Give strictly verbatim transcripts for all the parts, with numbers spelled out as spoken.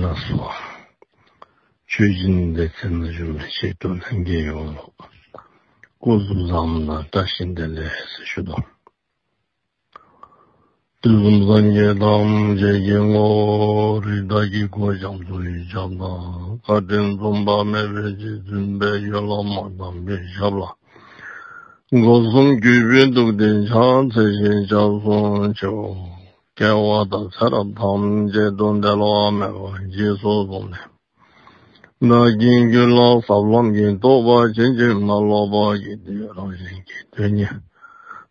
ལགས་སོ། ཆོས་སྦྱིན་སྡེ་ཚན་ནང་བཞུགས་མི་ཆེ་མཐོ་ལྷན་རྒྱས་ཡོངས་ལུ་སྐུ་གཟུགས་བཟང་པོ་དང་བཀྲ་ཤིས་བདེ་ལེགས་ཟེར་ཞུ་དོ། དུས་གསུམ་སངས་རྒྱས་ཐམས་ཅད་ཀྱི་ངོ་བོ་རིགས་བདག་གི་གོ་འཇམ་ཚུལ་ཁྲིམས་དང་། བཀའ་དྲིན་མཚུངས་པ་མེད་པའི་རྗེ་བཙུན་པའི་ཡོན་ལག་མ་དག་པའི་ཞབས་ལ། སྒོ་གསུམ་གུས་པས་འདུད་དེ་ཕྱག་འཚལ་ཞིང་སྐྱབས་སུ་མཆིའོ། སྐྱེ་བ་དང་ཚེ་རབས་ཐམས་ཅད་དུ་འབྲལ་བ་མེད་པར་རྗེས་སུ་བཟུང་ནས། བདག་གི་རྒྱུད་ལ་ཟབ་ལམ་གྱི་རྟོགས་པ་ཇི་བཞིན་མ་ལོག་པ་ཞིག་སྟེ། རང་གཞན་གྱི་དོན་གཉིས་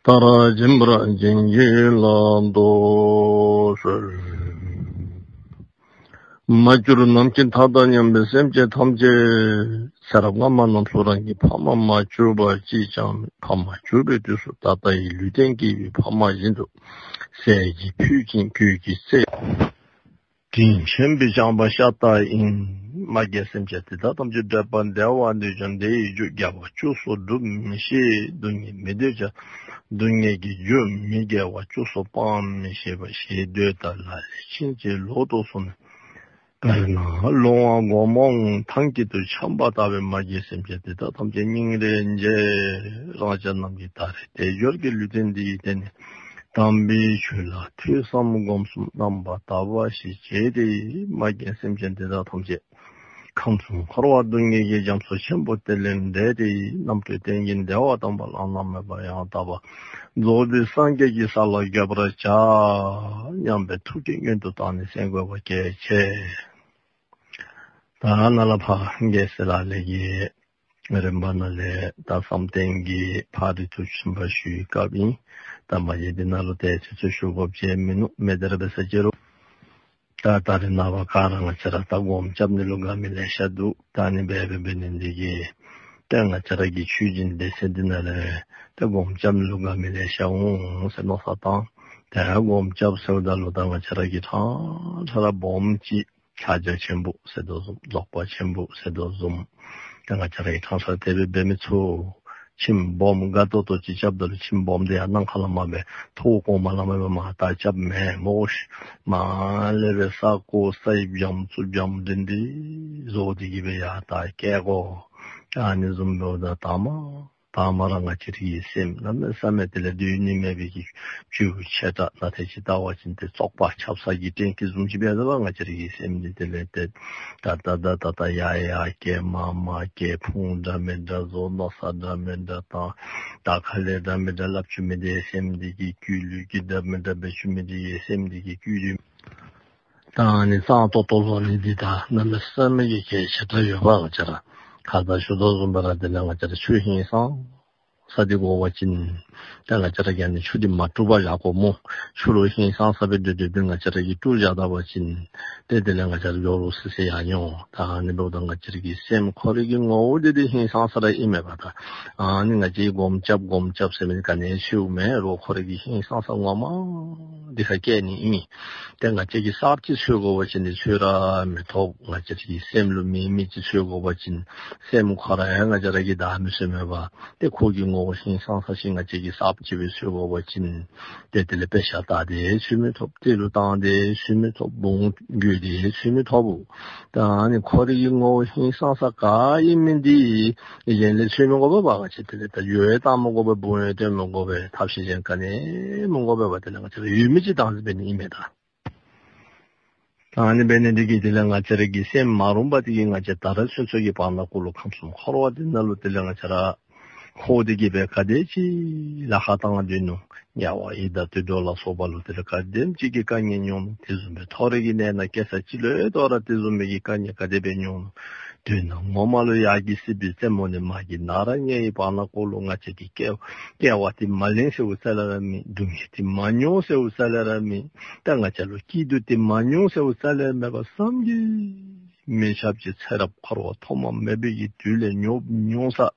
མཐར་ཕྱིན་པར་བྱིན་གྱིས་བརླབ་ཏུ་གསོལ། མ་གྱུར་ནམ་མཁའི་མཐའ་དང་མཉམ་པའི་སེམས་ཅན་ཐམས་ཅད་ཚེ་རབས་སྔ་མ་རྣམས་སུ་རང་གི་ཕ་མ་མ་གྱུར་པ་གཅིག་ཀྱང་མེད། ཕ་མ་གྱུར་པའི་དུས་སུ་ད་ལྟ་ཡི་ལུས་རྟེན་སྐྱེས་པའི་ཕ་མ་བཞིན་དུ་ཟས་ཀྱི་ཕུད་ཅིང་གོས་ཀྱི་རྩེ། དྲིན་ཆེན་པོས་བསྐྱངས་པ་ཤ་སྟག་ཡིན། མ་རྒན་སེམས་ཅན་དེ་དག་ཐམས་ཅད་བགྲེས་པ་བདེ་བ་འདོད་ཀྱང་བདེ་བའི་རྒྱུ་དགེ་བ་བཅུ་སོགས་སྒྲུབ་མི་ཤེས། སྡུག་བསྔལ་མི་འདོད་ཀྱང་སྡུག་བསྔལ་གྱི་རྒྱུ་མི་དགེ་བ་བཅུ་སོགས་སྤང་མི་ཤེས་པ་ཞེ་འདོད་དང་ལག་ལེན་ཕྱིན་ཅི་ལོག་ཏུ་སོང་ནས། དཔེར་ན་ལོང་བ་མགོ་རྨོངས་ཐང་དཀྱིལ་དུ་འཁྱམས་པ་ལྟ་བུའི་མ་རྒན་སེམས་ཅན་དེ་དག་ཐམས་ཅད་སྙིང་རེ་རྗེ། རང་ཅག་རྣམས་ཀྱིས་ད་རེས་དལ་འབྱོར་གྱི་ལུས་རྟེན་འདི་ཡི་སྟེང་ནས་དམ་པའི་ཆོས་ལ་ཐོས་བསམ་སྒོམ་གསུམ་རྣམ་པར་དག་པ་ཞིག་བྱས་ཏེ། མ་རྒན་སེམས་ཅན་དེ་དག་ཐམས་ཅད་ཁམས་གསུམ་འཁོར་བ་སྡུག་བསྔལ་གྱི་རྒྱ་མཚོ་ཆེན་པོ་དེ་ལས་འདས་ཏེ། རྣམ་གྲོལ་གཏན་གྱི་བདེ་བ་དམ་པ་བླ་ན་མེད་པ་ཡང་དག་པར་རྫོགས་པའི་སངས་རྒྱས་ཀྱི་ས་ལ་འགོད་པར་བྱ་སྙམ་པའི་ཐུགས་ཀྱིས་སྔོན་དུ་བཏང་ནས་གསན་དགོས་པ་གལ་ཆེ། ད་ནཱ་ལས་ཕར་རྒྱལ་སྲས་ལག་ལེན་གྱི་རིམ་པ་ནང་ལས་ད་བསམ་གཏན་གྱི་ཕར་རི་ཚུ་ཚུན་པ་ཞུ་བའི་སྐབས་ཨིན། ད་མ་གཞི་འདི་ནང་ལུ་ཏེ་ཚུན་ཚོད་ཞུ་དགོཔ་ཅིག་མིན་ནུག། མེན་ན་ར་འབད་ས་ཅི་རུང་ད་ད་རེས་ནངས་པ་ག་ར་ང་བཅས་ར་ད་སྒོམ་རྐྱབ་ནི་ལུ་དགའ་མི་ལེ་ཤ་འདུག། ད་ཨ་ནི་འབད་འབད་འབད་ནི་འདི་གིས་ཏེ་ང་བཅས་ར་གི་ཆོས་སྦྱིན་སྡེ་ཚན་འདི་ནང་ལས་ཏེ་སྒོམ་རྐྱབ་ནི་ལུ་དགའ་མི་ལེ་ཤ་འོང་ཟེར་མནོ་བསམ་བཏང་། ཏེ་སྒོམ་རྐྱབ་ཟེརཝ་ད་ལུ་ད་ང་བཅས་ར་གིས་ཕྲང་ཕྲང་ར་སྦོམ་ཅིག་ཕྱག་རྒྱ་ཆེན་པོ་ཟེར་དོ་བཟུམ་རྫོགས་པ་ཆེན་པོ་ཟེར་དོ་བཟུམ། ད་ང་བཅས་ར་གིས་ཕྲང་ཕྲང་དེ་སྦེ་འབད་མི་ཚུགས། ཁྱིམ་སྦོམ་དགའ་ཏོག་ཏོ་ཅིག་རྐྱབ་ད་ལུ་ཁྱིམ་སྦོམ་དེ་ཡང་ནམ་མཁའ་ལས་མར་སྦེ་ཐོག་གོང་མ་ལས་མར་སྦེ་མར་ད་རྐྱབ་མེན་མོ་ཤིག། མར་ལས་སྦེ་ས་རྐོ་ས་ཡི་བྱམ་ཚུ་བྱམ་འདི་འདི་བཟོ་སྟེ་གི་སྦེ་ཡར་ད་བསྐྱལ་དགོ། ཨ་ནི་བཟུམ་འབདཝ་ད་ད་མ་ད་མ་ར་ང་བཅས་རའི་སེམས་གནམ་མེད་ས་མེད་དེ་ལས་སྡོད་ནི་མེད་པའི་གི་རྒྱུ་ཆེ་དྲགས་ནང་ཏེ་ཅིག་བལྟ་བ་ཅིན་ཏེ་བཙོག་པ་ཆབ་གསང་གི་རྟེན་གྱི་བཟུམ་ཅིག་འབད་དོ་བ། ང་བཅས་རའི་སེམས་འདི་དེ་ལས་ཏེ་ད་ད་ད་ད་ད་ཡར་ཡར་བསྐྱལ་མར་མར་བསྐྱལ་ཕུང་འདྲ་མི་འདྲ་བཟོ། མནོ་བསམ་འདྲ་མི་འདྲ་བཏང་། ད་ཁ་ལས་འདྲ་མི་འདྲ་སླབ་བཅུག་མི་འདི་སེམས་འདི་གིས་བསྐུལ། ལུས་ཀྱིས་འདྲ་མི་འདྲ་འབད་བཅུག་མི་འདི་སེམས་འདི་གིས་བསྐུལ། ད་ཨ་ནི་གཙང་ཏོག་ཏོ་བཟོ་ནི་འདི་ད་གནམ་མེད་ས་མེད་ཀྱི་གལ་ཆེ་དྲགས་ཡོདཔ། ང་བཅས་ར་ཁ་ཙ་ཞུ་དོ་བཟུམ་སྦེ་ར་དེ་ལས་ང་བཅས་ར་ཆུ་ཧིང་སངས་ས་འདི་དགོ་པ་ཅིན་ད་ང་བཅས་ར་གིས་ཨ་ནི་ཆུ་འདི་མ་དཀྲུག་པར་བཞག་དགོ་སྨོ། ཆུ་ལུ་ཧིང་སངས་ས་སྦེ་སྡོད་སྡོད་དེ་ང་བཅས་ར་གིས་དཀྲུག་བཞག་ད་པ་ཅིན་ཏེ་དེ་ལས་ང་བཅས་ར་ཡོག་རོགས་སི་སི་ཡར་འགྱོ། ད་ཨ་ནི་འབདཝ་ད་ང་བཅས་ར་གི་སེམས་ཁོ་རའི་གི་ངོ་བོ་འདི་འདི་ཧིང་སངས་ས་ར་ཨིན་མས་པ། ད་ཨ་ནི་ང་བཅས་སྒོམ་རྐྱབ་སྒོམ་རྐྱབ་ཟེར་མི་ག་ནི་ཡང་ཆེཝ་མེན། རོགས་ཁོ་རའི་གི་ཧིང་སངས་ས་ངོ་མ་འདི་ཁར་བསྐྱལ་ནི་ཨིན། ཏེ་ང་བཅས་ཀྱིས་གསརཔ་ཅིག་འཚོལ་དགོ་པ་ཅིན་འདི་འཚོལ་ར་མི་ཐོབ། ང་བཅས་ཀྱི་སེམས་ལུ་མེད་མི་ཅིག་འཚོལ་དགོ་པ་ཅིན་སེམས་ཁོ་ར་ཡང་ང་བཅས་ར་གིས་བདའ་མི་ཚུགས་མས་པ། ཏེ་ཁོ་གི་ངོ་བོ་ཧིང་སངས་ས་ཅིག་ང་བཅས་ཀྱིས་གསརཔ་ཅིག་སྦེ་འཚོལ་དགོ་པ་ཅིན་ཏེ་དེ་ལས་དཔེ་ཆ་བལྟ་སྟེ་འཚོལ་མི་ཐོབ། དེ་ལུ་བཏང་སྟེ་འཚོལ་མི་ཐོབ། བུང་བསྒྱུར་ཏེ་འཚོལ་མི་ཐོབ། ད་ཨ་ནི་ཁོ་རའི་གི་ངོ་བོ་ཧིང་སངས་ས་ག་ཨིན་མི་འདི་གཞན་ལས་འཚོལ་མི་དགོ་པས་པ། ང་བཅས་དེ་ལས་ད་ཡུལ་ཡང་བལྟ་མི་དགོ་པས། བུང་ཡང་སྟོན་མི་དགོ་པས། ཐབས་ཤེས་གཞན་ག་ནི་མི་དགོ་པས་པ། དེ་ལས་ང་བཅས་ར་ཡོད་མི་ཅིག་བདག་འཛིན་འབད་ནི་ཨིན་མས་ད། ད་ཨ་ནི་འབད་ནི་འདི་གིས་དེ་ལས་ང་བཅས་ར་གི་སེམས་མ་རུངས་པ་འདི་གིས་ང་བཅས་ད་རེས་ཚུན་ཚོད་ཀྱི་བར་ན་ཀུན་ལུ་ཁམས་གསུམ་འཁོར་བ་འདི་ནང་ལུ་དེ་ལས་ང་བཅས་ར་འཁོར་ཏེ་གི་སྦེ་ག་དེ་ཅིག་ལཱ་ཁག་བཏང་སྡོད་ནུག། དམྱལ་བ་ཡི་དྭགས་དུད་འགྲོ་ལ་སོགས་པ་ལུ་དེ་ལས་ག་དེམ་ཅིག་གི་དཀའ་ངལ་མྱོང་ནུག། དེ་བཟུམ་སྦེ་མཐོ་རིས་ཀྱི་གནས་ནང་སྐྱེ་ས་ཅི་ལུ་ཡང་དོ་རུང་དེ་བཟུམ་མའི་གི་དཀའ་ངལ་ག་དེ་སྦེ་མྱོང་ནུག། དོན་ངོ་མ་ལུ་ཡར་གྱི་སྲིད་པའི་རྩེ་མོ་ནས་མར་གྱི་ནཱ་ར་ཉེ་བའི་བར་ན་ཀུན་ལུ་ང་བཅས་ཀྱིས་སྐྱེ་སྐྱེ་བ་འདི་མ་ལེན་ཟེརཝ་རྩ་ལས་ར་མེད། སྡུག་བསྔལ་འདི་མ་མྱོང་ཟེརཝ་རྩ་ལས་ར་མེད། ད་ང་བཅས་ལུ་སྐྱིད་སྡུག་འདི་མ་མྱོང་ཟེརཝ་རྩ་ལས་མེད་པར་བསམ་གྱིས་མི་ཁྱབ་ཅིག་ཚེ་རབས་འཁོར་བ་ཐོག་མ་མེད་པའི་གི་དུས་ལས་མྱོང་མྱོང་ས།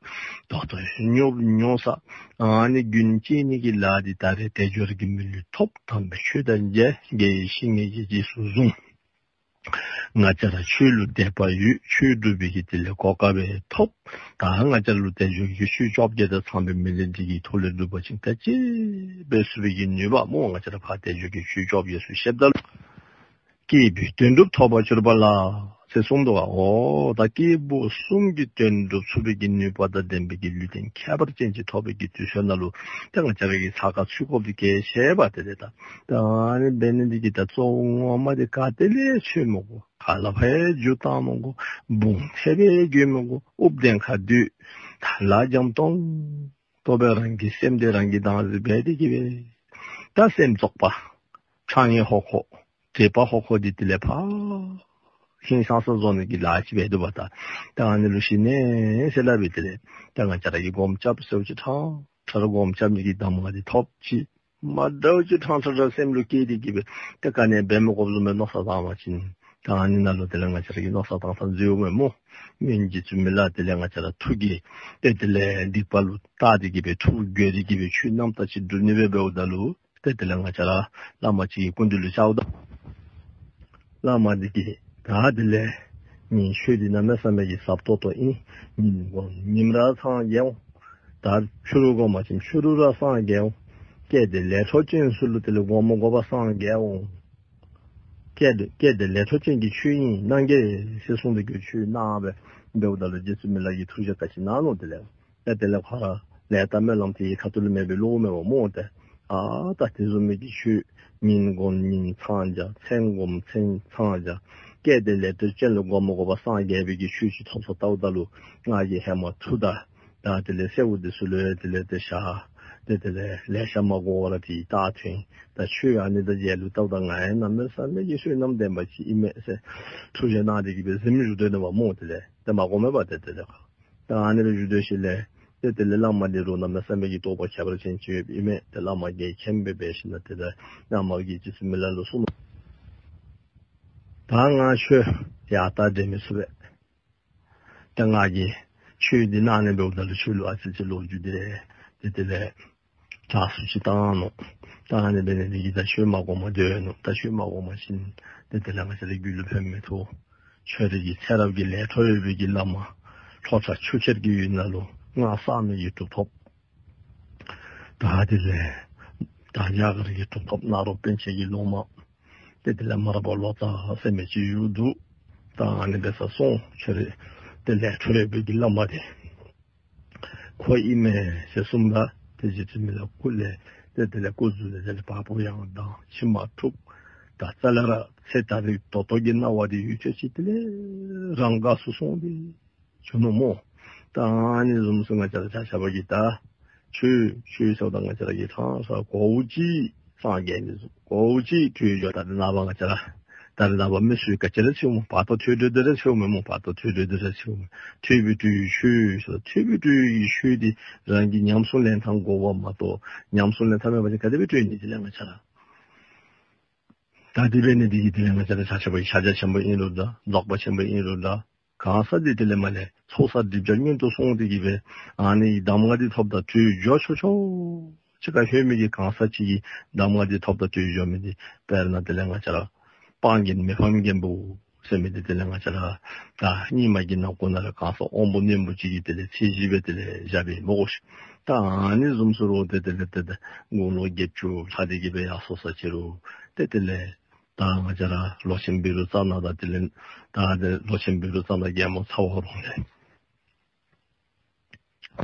ད་ལྟོ་ཡང་མྱོང་མྱོང་ས། ཨ་ནི་རྒྱུན་བཅད་ནི་གི་ལཱ་འདི་ད་རེས་དལ་འབྱོར་གྱི་མི་ལུས་ཐོབ། དམ་པའི་ཆོས་དང་མཇལ། དགེ་བའི་བཤེས་གཉེན་གྱིས་རྗེས་སུ་བཟུང་། ང་བཅས་ར་ཆོས་ལུ་དད་པ་ཡོད། ཆོས་སྒྲུབ་པའི་གི་དེ་ལས་གོ་སྐབས་ཐོབ། ད་ང་བཅས་ལུ་དལ་འབྱོར་གྱི་ཆོས་བཅོ་བརྒྱད་དང་ཚངས་པའི་མི་ལུས་འདི་གི་ཐོག་ལས་སྒྲུབ་པ་ཅིན་ད་ཅི་འབད་ཚུགས་པའི་གི་ནུས་པ་སྨོ། ང་བཅས་ར་ཕར་དལ་འབྱོར་གྱི་ཆོས་བཅོ་བརྒྱད་ཚུ་བཤདཔ་ད་ལུ་ སྐྱེས་བུའི་དོན་གྲུབ་ཐོབ་པར་གྱུར་པ་ལ། ཟེར་གསུངས་འདུག་ག། འོ་ད་སྐྱེས་བུ་གསུམ་གྱི་དོན་སྒྲུབ་ཚུགས་པའི་གི་ནུས་པ་དང་ལྡན་པའི་གི་ལུས་རྟེན་ཁྱད་པར་ཅན་ཅིག་ཐོབ་པའི་གི་དུས་ཚོད་ནང་ལུ་ཏེ་ང་བཅས་ར་གིས་ཚ་ཁ་ཚུད་དགོཔ་འདི་གལ་ཆེ་བས། དེ་ལས་ད་ད་ཨ་ནི་འབད་ནི་འདི་གིས་ད་གཙོ་བོ་ངོ་མ་འདི་ག་ཏེ་ལས་འཆོལ་མི་དགོ། ག་ལ་ཕར་རྒྱུ་བཏང་མི་དགོ། བུང་ཐལ་སྦེ་འགྱོ་མི་དགོ། དབུབ་གདན་ཁར་སྡོད། ད་ལ་འཇམ་ཏོང་ཏོ་སྦེ་རང་གི་སེམས་འདི་རང་གིས་བདག་འཛིན་འབད་དེ་གི་སྦེ་ད་སེམས་བཙོག་པ་ཕྲང་ངེ་ཧོ་ཁོ་དྲེགས་པ་ཧོ་ཁོ་འདི་དེ་ལས་ཕར་ཧིང་སངས་ས་བཟོ་ནི་གི་ལཱ་ཅིག་འབད་དོ་བ་ད། ད་ཨ་ནི་ལུ་ཞི་གནས་ཟེར་སླབ་པའི་དེ་ལས་ད་ང་བཅས་ར་གིས་སྒོམ་རྐྱབ་ཟེརཝ་ཅིག་ཕྲང་ཕྲང་ར་སྒོམ་རྐྱབ་ནི་གི་གདམས་ངག་འདི་ཐོབ་ཅི། མ་འདྲཝ་ཅིག་ཕྲང་ཕྲང་ར་སེམས་ལུ་སྐྱེས་ཏེ་གི་སྦེ་ཏེ་ག་ནི་འབད་མི་དགོཔ་བཟུམ་སྦེ་མནོ་བསམ་བཏང་བ་ཅིན་ད་ཨ་ནི་ནང་ལུ་དེ་ལས་ང་བཅས་ར་གིས་མནོ་བསམ་བཏང་ཐངས་འཛོལཝ་མས་སྨོ། སྔོན་རྗེ་བཙུན་མི་ལ་དེ་ལས་ང་བཅས་ར་ཐུགས་ཀྱི་ཏེ་དེ་ལས་སྡིག་པ་ལུ་བལྟ་སྟེ་གི་སྦེ་ཐུགས་འགྱོད་དེ་གི་སྦེ་ཆོས་རྣམ་དག་ཅིག་སྒྲུབ་ནི་སྦེ་འབདཝ་ད་ལུ་ཏེ་དེ་ལས་ང་བཅས་ར་བླ་མ་ཅིག་གི་སྐུ་མདུན་ལུ་བཅརཝ་ད་བླ་མ་འདི་གིས་ད་དེ་ལས་ངེའི་ཆོས་འདི་གནམ་མེད་ས་མེད་ཀྱི་ཟབ་ཏོག་ཏོ་ཨིན། ཉིན་གུང་ཉིནམ་ར་སངས་རྒྱས་འོང་། ད་ཕྱི་རུ་སྒོམ་པ་ཅིན་ཕྱི་རུ་ར་སངས་རྒྱས་འོང་། གལ་ཏེ་ལས་འཕྲོ་ཅན་ཚུ་ལུ་དེ་ལས་སྒོམ་མི་དགོ་པར་སངས་རྒྱས་འོང་། གལ་ཏེ་གལ་ཏེ་ལས་འཕྲོ་ཅན་གྱི་ཆོས་ཨིན་གནང་གེ་ཟེར་གསུངས་ཏེ་གི་ཆོས་གནང་སྦེ་འབདཝ་ད་ལུ་རྗེ་བཙུན་མི་ལ་གིས་ཐུགས་རྗེ་ག་ཅི་གནང་ནུག་དེ་ལས། ཏེ་དེ་ལས་ཁོ་ར་ལས་དང་སྨོན་ལམ་དེ་ཁ་ཐུག་ལུ་མེད་པའི་བློ་མེད་པ་སྨོ། ཏེ་ཨ་ད་དེ་བཟུམ་མའི་གི་ཆོས་ཉིན་གུང་ཉིན་འཚང་རྒྱ་མཚན་གུང་མཚན་འཚང་རྒྱ་གལ་ཏེ་ལས་འཕྲོ་ཅན་ལུ་སྒོམ་མི་དགོ་པར་སངས་རྒྱས་པའི་གི་ཆོས་ཅིག་ཐོབ་སོ་བལྟཝ་ད་ལུ་ང་གིས་ཧེ་མ་མཐུ་དང་ད་དེ་ལས་སེརཝ་འདི་ཚུ་ལུ་དེ་ལས་ཏེ་ཞག་ཏེ་དེ་ལས་ལེ་ཤ་མ་དགོ་པར་དེ་རྟགས་ཐོན། ད་ཆོས་ཨ་ནི་དང་མཇལ་ལུ་བལྟཝ་ད་ང་ཡང་གནམ་མེད་ས་མེད་ཀྱི་བསོད་ནམས་ལྡན་པ་ཅིག་ཨིན་མས་ཟེར་ཐུགས་རྗེ་གནང་སྟེ་གི་སྦེ་གཟིམ་བཞུགས་སྡོད་ནུག་པ་སྨོ། དེ་ལས་ཏེ་མ་དགོ་མས་པ་ཏེ་དེ་ལས། ད་ཨ་ནི་སྦེ་བཞུགས་སྡོད་ཞིནམ་ལས་ཏེ་དེ་ལས་བླ་མ་འདི་རུང་གནམ་མེད་ས་མེད་ཀྱི་རྟོགས་པ་ཁྱད་པར་ཅན་ཅིག་ཡོདཔ་ཨིན་མས། ཏེ་བླ་མ་གིས་མཁྱེན་སྦེ་འབད་ཞིནམ་ལས་ཏེ་ད་བླ་མ་གིས་རྗེ་བཙུན་མི་ལ་ལུ་གསུངས་ནུག། ད་ང་ཁྱོད་ཡར་ལྟ་འདྲེ་མི་ཚུགས་པས། ད་ང་གིས་ཆོས་འདི་གནང་ནི་འབདཝ་ད་ལུ་ཁྱོད་ལུ་ཨ་ཙི་ཅིག་ལོ་རྒྱུས་འདི་ཏེ་དེ་ལས་དྲག་སུ་ཅིག་བཏང་ནུག། ད་ཨ་ནི་འབད་ནི་འདི་གིས་ད་ཆོས་མ་གོ་མ་སྡོད་ནུག། ད་ཆོས་མ་གོ་མ་ཅིན་ཏེ་དེ་ལས་ང་བཅས་རའི་རྒྱུད་ལུ་ཕན་མི་ཐོགས། ཁྱོད་རའི་གི་ཚེ་རབས་ཀྱི་ལས་འཕྲོ་ཡོད་པའི་གི་བླ་མ་ལྷོ་བྲག་ཆུ་ཁྱེར་གྱི་ཡུལ་ནང་ལུ་སྔགས་བསགས་མི་གི་གྲུབ་ཐོབ། ད་དེ་ལས་ད་རྒྱ་གར་གྱི་གྲུབ་ཐོབ་ནཱ་རོ་པཎ་ཆེན་གྱི་སློབ་མ། ཏེ་དེ་ལས་མར་པ་ལོ་ཙཱ་ཟེར་མི་ཅིག་བཞུགས་འདུག། ད་ཨ་ནི་འབད་ས་སོང་ཁྱོད་རའི་དེ་ལས་འཕྲོ་ཡོད་པའི་གི་བླ་མ་དེ་ཁོ་ཨིན་མས་ཟེར་གསུངམ་ད་ཏེ་རྗེ་བཙུན་མི་ལ་སྐུ་ལས་ཏེ་དེ་ལས་སྐུ་གཟུགས་ལས་དེ་ལས་བ་སྤུ་ཡང་ལྡང་མཆི་མ་འཁྲུགས། ད་རྩ་ལས་ར་ཚེ་ད་རེས་ད་ལྟོ་གི་སྣང་བ་དེ་ཡུད་ཙམ་ཅིག་དེ་ལས་རང་དགའ་སུ་སོང་སྟེ་བྱུང་ནུག་སྨོ། ད་ཨ་ནི་བཟུམ་ཚུ་ང་བཅས་ར་ཆ་ཁྱབ་ཀྱིས་ད་ཆོས་ཆོས་ཟེརཝ་ད་ང་བཅས་ར་གིས་ཕྲང་ཕྲང་གོ་བ་ཅིག་སངས་རྒྱས་ནི་བཟུམ་གོ་བ་ཅིག་དུས་འགྱོ། ད་རེས་ནངས་པ་ང་བཅས་ར་ད་རེས་ནངས་པ་མི་ཚུ་ག་ཅི་ར་ཆེཝ་སྨོ། བར་དོ་ཐོས་གྲོལ་འདི་ར་ཆེཝ་མས་སྨོ། བར་དོ་ཐོས་གྲོལ་འདི་ར་ཆེཝ་མས། ཐོས་པའི་དུས་ཆོས་ཟེར་ཐོས་པའི་དུས་ཀྱི་ཆོས་འདི་རང་གིས་ཉམས་སུ་ལེན་ཐངས་གོ་བ་མ་གཏོགས་ཉམས་སུ་ལེན་ཐངས་མེད་པ་ཅིན་ག་དེ་སྦེ་ཐོས་ནི། དེ་ལས་ང་བཅས་ར་ད་དེ་འབད་ནི་འདི་གིས་དེ་ལས་ང་བཅས་ར་ཆ་ཁྱབ་ཀྱིས་ཕྱག་རྒྱ་ཆེན་པོ་ཨིན་རུང་འདྲ་རྫོགས་པ་ཆེན་པོ་ཨིན་རུང་འདྲ་གང་ཟག་འདི་དེ་ལས་མར་ལས་ཚོགས་བསགས་སྒྲིབ་སྦྱང་སྔོན་དུ་སོང་སྟེ་གི་སྦེ་ཨ་ནི་གདམས་ངག་འདི་ཐོབ་ད་དུས་འགྱོ་ཆོག་ཆོག་ཅིག་ཁར་ལྷོད་མི་གི་གང་ཟག་ཅིག་གིས་གདམས་ངག་འདི་ཐོབ་ད་དུས་འགྱོ་མི་འདི་དཔེར་ན་དེ་ལས་ང་བཅས་ར་སྤང་རྒན་མི་ཕམ་མགོན་པོ་ཟེར་མི་འདི་དེ་ལས་ང་བཅས་ར་ད་རྙིང་མ་གི་ནང་ཁོ་ན་ལས་གང་ཟག་དབང་པོ་རྣོན་པོ་ཅིག་གིས་དེ་ལས་ཚད་གཞི་སྦེ་དེ་ལས་བཞག་པས་སྨོ་གོ་ཤིག། ད་ཨ་ནི་བཟུམ་ཚུ་རུང་ཏེ་དེ་ལས་ཏེ་ད་དགུང་ལོ་བརྒྱད་ཅུ་ལྷག་སྟེ་གི་སྦེ་ཡར་སོ་ས་ཅིག་རུང་ཏེ་དེ་ལས་ད་ང་བཅས་ར་ལོ་ཆེན་བཻ་རོ་ཙ་ན་དང་དེ་ལས་ད་དེ་ལོ་ཆེན་བཻ་རོ་ཙ་ན་རྒྱལ་མོ་ཚ་བ་རོང་ལས་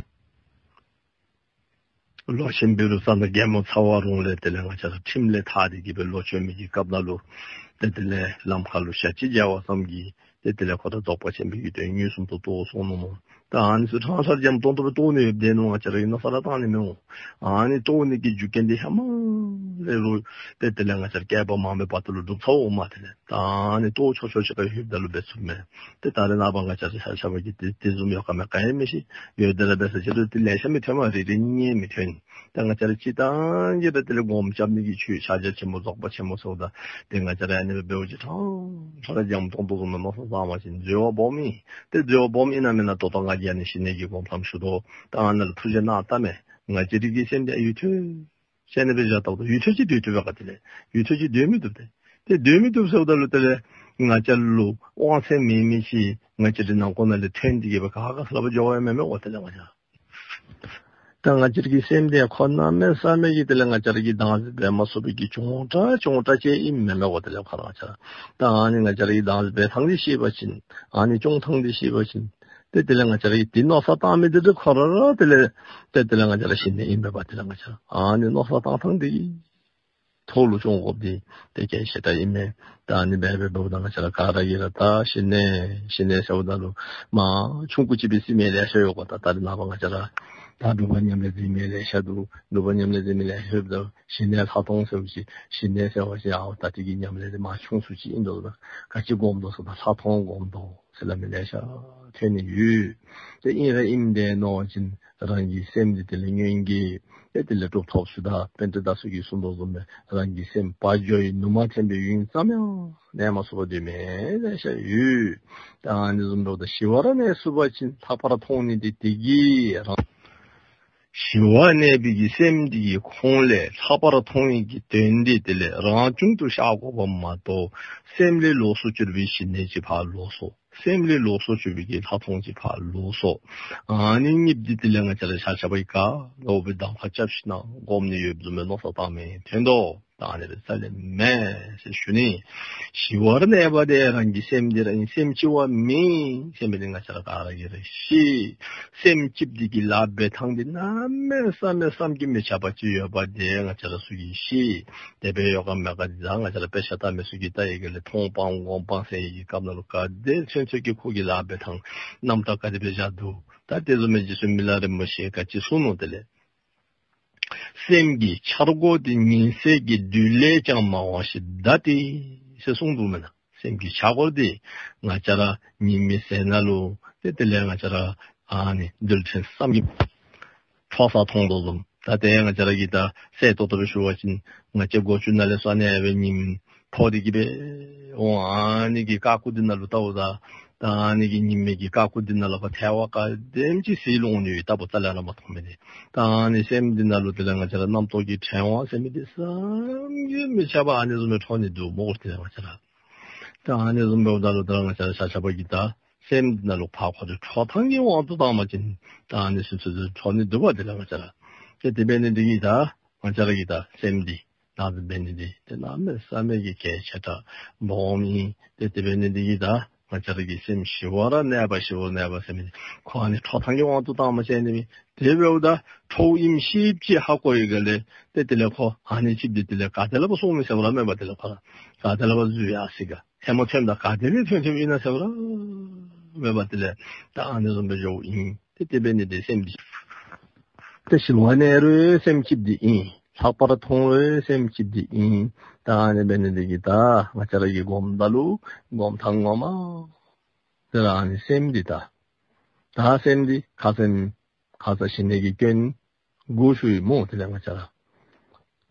ལོ་ཆེན་བཻ་རོ་ཙ་ན་རྒྱལ་མོ་ཚ་བ་རོང་ལས་དེ་ལས་ང་བཅས་ར་ཁྲིམས་ལས་ཐར་ཏེ་གི་སྦེ་ལོག་བྱོན་མི་གི་སྐབས་ནང་ལུ་ཏེ་དེ་ལས་ལམ་ཁ་ལུ་ཞག་གཅིག་མཇལ་བ་ཙམ་གྱིས་ཏེ་དེ་ལས་ཁོ་ར་རྫོགས་པ་ཆེན་པོའི་གི་དོན་མངོན་སུམ་དུ་རྟོགས་སོང་ནུག་སྨོ། ད་ཨ་ནི་ཚུ་ཕྲང་ཕྲང་འཇམ་ཏོང་ཏོ་སྦེ་རྟོགས་ནི་ཡོདཔ་སྦེ་ནོ་ང་བཅས་ར་གིས་མནོ་བསམ་ར་བཏང་ནི་མི་འོང་། ཨ་ནི་རྟོགས་ནི་གི་རྒྱུ་རྐྱེན་འདི་ཧེ་མ་ལས་རུང་ཏེ་དེ་ལས་ང་བཅས་ར་བསྐལ་པ་མང་པོའི་བར་དུ་ལུ་སྒྲུབ་ཚརཝ་མས། དེ་ལས་ད་ཨ་ནི་རྟོགས་ཆོག་ཆོག་ཅིག་ཁར་ལྷོདཔ་ད་ལུ་འབད་ཚུགས་མས། ཏེ་ད་རེས་ནངས་པ་ང་བཅས་ར་ཆ་ཁྱབ་ཀྱིས་དེ་དེ་བཟུམ་ཡོད་ག་མེད་ག་ཡང་མི་ཤེས། ཡོད་དེ་ར་འབད་ས་ཅིག་རུང་དེ་ལེ་ཤ་མི་ཐོན་མས། རེ་རེ་གཉིས་གཉིས་མི་ཐོན། ད་ང་བཅས་ར་སྤྱིར་བཏང་གི་སྦེ་དེ་ལས་སྒོམ་རྐྱབ་ནི་གི་ཆོས་ཕྱག་རྒྱ་ཆེན་པོ་རྫོགས་པ་ཆེན་པོ་ཟེརཝ་ད་ཏེ་ང་བཅས་ར་ཨ་ནི་སྦེ་འབདཝ་ཅིག་ཕྲང་ཕྲང་ར་འཇམ་ཏོང་ཏོ་བཟུམ་མས་མནོ་བསམ་བཏང་བ་ཅིན་འཛོལ་བ་སྦོམ་ཨིན། ཏེ་འཛོལ་བ་སྦོམ་ཨིན་ན་མེན་ན་ད་ལྟོ་ང་གིས་ཨ་ནི་ཞི་གནས་ཀྱི་སྒོམ་ཐངས་ཞུ་དོ། ད་ཨ་ནཱ་ལུ་ཐུགས་རྗེ་གནང་ད་མས། ང་བཅས་རའི་གི་སེམས་འདི་ཡུད་ཐོག་ཟེར་ནི་སྦེ་བཞག་ད་ལུ་ཡུད་ཐོག་ཅིག་སྡོད་བཏུབ་པས་ག། དེ་ལས་ཡུད་ཐོག་ཅིག་སྡོད་མི་བཏུབ་སྟེ། ཏེ་སྡོད་མི་བཏུབ་ཟེརཝ་ད་ལུ་དེ་ལས་ང་བཅས་ལུ་དབང་ཚད་མེད་མི་ཅིག་ང་བཅས་རའི་ནང་ཁོ་ན་ལས་ཐོན་ཏེ་གི་སྦེ་ག་ག་ས་ལུ་འགྱོ་བ་ཡང་མེན་མས་གོ། དེ་ལས་ང་བཅས་ ད་ང་བཅས་ར་གི་སེམས་འདི་ཁོ་གནམ་མེད་ས་མེད་ཀྱི་དེ་ལས་ང་བཅས་ར་གིས་བདག་འཛིན་འབད་མ་ཚུགས་པའི་གི་ཅོང་ཏ་ཅོང་ཏ་ཅིག་ཨིནམ་མེན་མས་གོ། དེ་ལས་ཁོ་ར་ང་བཅས་ར་ད་ཨ་ནི་ང་བཅས་ར་གིས་བདག་འཛིན་འབད་ཐངས་འདི་ཤེས་པ་ཅིན་ཨ་ནི་སྐྱོང་ཐངས་འདི་ཤེས་པ་ཅིན་ཏེ་དེ་ལས་ང་བཅས་ར་གིས་ཏེ་མནོ་བསམ་བཏང་མི་འདི་ཏེ་ཁོ་ར་ར་དེ་ལས་ཏེ་དེ་ལས་ང་བཅས་ར་ཞི་གནས་ཨིན་པས། དེ་ལས་ང་བཅས་ར་ཨ་ནི་མནོ་བསམ་བཏང་ཐངས་འདི་གི་ཐོག་ལུ་སྐྱོང་དགོཔ་འདི་ཏེ་གལ་ཆེ་དྲགས་ཨིན་མས། ད་ཨ་ནི་སྦེ་འབདཝ་ད་ང་བཅས་ར་ག་ར་གིས་ར་ད་ཞི་གནས་ཞི་གནས་ཟེརཝ་ད་ལུ་མ་ཆུང་ཀུ་ཅིག་སྦེ་ཟེར་མི་ལེ་ཤ་ཡོད་གོ། ད་ད་རེས་ནངས་པ་ང་བཅས་ར་ད་སྒྲུབ་པ་ཉམས་ལེན་ཟེར་མི་ལེ་ཤ་འདུག། སྒྲུབ་པ་ཉམས་ལེན་ཟེར་མི་ལེ་ཤ་ཡོདཔ་ད་ཞི་གནས་ལྷག་མཐོང་ཟེར་བ་ཅིན་ཞི་གནས་ཟེར་བ་ཅིན་ཨའོ་ད་དེ་གི་ཉམས་ལེན་འདི་མ་ཆུང་སུ་ཅིག་ཨིན་དོ་ཟེར། ག་ཅི་སྒོམ་དོ་ཟེར་ད་ལྷག་མཐོང་སྒོམ་དོ་ཟེར་སླབ་མི་ལེ་ཤ་ཐོན་ནི་ཡོད། ཏེ་ཨིན་ར་ཨིནམ་འདྲས་མནོ་བ་ཅིན་རང་གི་སེམས་འདི་དེ་ལས་སྔོན་གྱི་ཏེ་དེ་ལས་གྲུབ་ཐོབ་ཚུ་དང་པཎྜི་ཏ་ཚུ་གིས་གསུངས་དོ་བཟུམ་སྦེ་རང་གི་སེམས་བ་འཇོ་ཡི་ནུ་མ་ཐོན་པའི་ཡུན་ཙམ་ཡང་གནས་མ་ཚུགས་པར་སྡོད་མི་ལེ་ཤ་ཡོད། ད་ཨ་ནི་བཟུམ་འབདཝ་ད་ཞི་བར་གནས་ཚུགས་པ་ཅིན་ལྷག་པར་མཐོང་ནི་འདི་དེ་གིས་རང་ཞི་བར་གནས་པའི་གི་སེམས་འདི་གི་ཁོངས་ལས་ལྷག་པར་མཐོང་ནི་གི་དོན་འདི་དེ་ལས་རང་བྱུང་དུ་ཤར་དགོཔ་མ་གཏོགས་སེམས་ལས་ལོགས་སུ་གྱུར་པའི་ཞི་གནས་ཅིག་ཕར་ལོགས་སོ། སེམས་ལས་ལོགས་སུ་གྱུར་པའི་གི་ལྷག་མཐོང་ཅིག་ཕར་ལོགས་སོ། ཨ་ནི་གཉིས་འདི་དེ་ལས་ང་བཅས་ར་ཤ་ཤ་བའི་ཀ་ལོག་པའི་གདམ་ཁ་རྐྱབ་ཞིནམ་སྒོམ་ནི་ཡོདཔ་བཟུམ་སྦེ་མནོ་བསམ་བཏང་མི་ཐོན་དོ། ད་ཨ་ནི་རེ་ས་ལས་མེད་ཟེར་ཞུ་ནི། ཞི་བར་གནས་པ་འདི་རང་གི་སེམས་འདི་ར་ཨིན། སེམས་ལྕི་བ་མེན་ཟེར་མི་འདི་ང་བཅས་ར་ག་ར་གིས་ར་ཤེས། སེམས་ལྕིཝ་འདི་གི་ལཱ་འབད་ཐངས་འདི་གནམ་མེད་ས་མེད་བསམ་གྱིས་མི་ཁྱབ་པ་ཅིག་ཡོད་པ་འདི་ང་བཅས་ར་ཚུ་གིས་ཤེས། དེ་སྦེ་ཡོད་ག་མེད་ག་འདི་ད་ང་བཅས་ར་དཔེ་ཆ་ལྟ་མི་ཚུ་གིས་ད་ཡི་གེ་ལས་མཐོང་སྤང་སྒོམ་སྤང་ཟེར་ཡི་གི་སྐབས་ནང་ལུ་ག་དེ་ཚུན་ཚོད་ཀྱི་ཁོ་གི་ལཱ་འབད་ཐངས་རྣམ་གྲངས་ག་དེ་སྦེ་བཞག་འདུག། ད་དེ་བཟུམ་སྦེ་རྗེ་བཙུན་མི་ལ་རིན་པོ་ཆེ་གིས་ག་ཅི་གསུངས་ནུག། དེ་ལས་སེམས་ཀྱི་འཆར་སྒོ་དེ་ཉིན་ཟེར་གྱི་རྡུལ་ལས་ཀྱང་མང་བ་ཞིག་གདའ་སྟེ་ཟེར་གསུངས་འདུག་མེན་ན། སེམས་ཀྱི་འཆར་སྒོ་དེ་ང་བཅས་ར་ཉི་མའི་ཟེར་ནང་ལུ་ཏེ་དེ་ལས་ང་བཅས་ར་ཨ་ནི་རྡུལ་ཕྲན་བསམ་གྱིས་འཕྲོ་བསལ་མཐོང་དོ་བཟུམ། ད་དེ་ང་བཅས་ར་གིས་ད་གསལ་ཏོག་ཏོ་སྦེ་ཞུ་བ་ཅིན་ང་བཅས་སྒོ་ཅུང་ནང་ལས་སོང་ནི་ཡང་སྦེ་ཉིམ་ཕོག་སྟེ་གི་སྦེ་འོང་། ཨ་ནི་གི་ཀ་ཁུ་འདི་ནང་ལུ་ལྟཝ་ད་ད་ཨ་ནི་གི་ཉི་མའི་གི་ཀ་ཁུ་འདི་ནང་ལུ་ཕར་ཐལ་བ་ག་དེམ་ཅིག་གཟིགས་ལོང་ནི་ཡོད། ལྟ་བུ་རྩ་ལས་ར་མ་མཐོང་མི་འདི། ད་ཨ་ནི་སེམས་འདི་ནང་ལུ་དེ་ལས་ང་བཅས་ར་རྣམ་རྟོག་གི་ཕྲེང་བ་ཟེར་མི་འདི་བསམ་གྱིས་མི་ཁྱབ་པ་ཨ་ནི་བཟུམ་སྦེ་འཕྲོ་ནི་འདུག་སྨོ་གོ། དེ་ལས་ང་བཅས་ར་ད་ཨ་ནི་བཟུམ་འབདཝ་ད་ལུ་ད་ང་བཅས་ར་ཤ་ཤ་བ་གིས་ད་སེམས་འདི་ནང་ལུ་ཕར་ཁོ་རའི་འཕྲོ་ཐངས་ཀྱི་དབང་དུ་བཏང་བ་ཅིན་ད་ཨ་ནི་ཚུན་ཚོད་འཕྲོ་ནི་འདུག་པ། དེ་ལས་ང་བཅས་ར་ཏེ་དེ་འབད་ནི་འདི་གིས་ད་ང་བཅས་ར་གིས་ད་སེམས་འདི་བདག་འཛིན་འབད་ནི་འདི་ཏེ་གནམ་མེད་ས་མེད་ཀྱི་གལ་ཆེ་དྲགས་སྦོམ་ཨིན། ཏེ་དེ་འབད་ནི་འདི་གིས་ད་ང་བཅས་ར་གི་སེམས་ཞི་བར་གནས་པ་ཞི་བར་གནས་པ་ཟེར་མི་འདི་ཁོ་ཨ་ནི་འཕྲོ་ཐངས་ཀྱི་དབང་དུ་བཏང་བ་ཅིན་ཨ་ནི་དེ་འབདཝ་ད་འཕྲོཝ་ཨིནམ་ཤེསཔ་ཅིག་ཧ་གོ་ཡི་ག་ལས་ཏེ་དེ་ལས་ཁོ་ཨ་ནི་ཅིག་འདི་དེ་ལས་ག་ཏེ་ལས་ཕར་སོང་མི་ཟེརཝ་ར་མེད་པར་དེ་ལས་ཁོ་ར་ག་ཏེ་ལས་ཕར་འཛུལ་ཡར་སོ་ཡི་ག། ཧེ་མ་ཐོནམ་ད་ག་ཏེ་ལས་ཐོན་ཐོནམ་ཨིན་ན་ཟེརཝ་ར་མེད་པར་དེ་ལས་ད་ཨ་ནི་བཟུམ་སྦེ་འགྱོཝ་ཨིན། ཏེ་དེ་འབད་ནི་འདི་སེམས་འདི་ཏེ་ཞི་བར་གནས་རུང་སེམས་ལྕིཝ་འདི་ཨིན། ལྷག་པར་མཐོང་རུང་སེམས་ལྕིཝ་འདི་ཨིན། ད་ཨ་ནི་འབད་ནི་འདི་གིས་ད་ང་བཅས་ར་གིས་སྒོམ་ད་ལུ་སྒོམ་ཐངས་ངོ་མ་དེ་ར་ཨ་ནི་སེམས་འདི་ད་ད་སེམས་འདི་ཁ་སེམས་ཁ་ཙ་ཞི་གནས་ཀྱི་སྐྱོན་དགུ་ཞུ་ཡི་སྨོ། དེ་ལས་ང་བཅས་ར་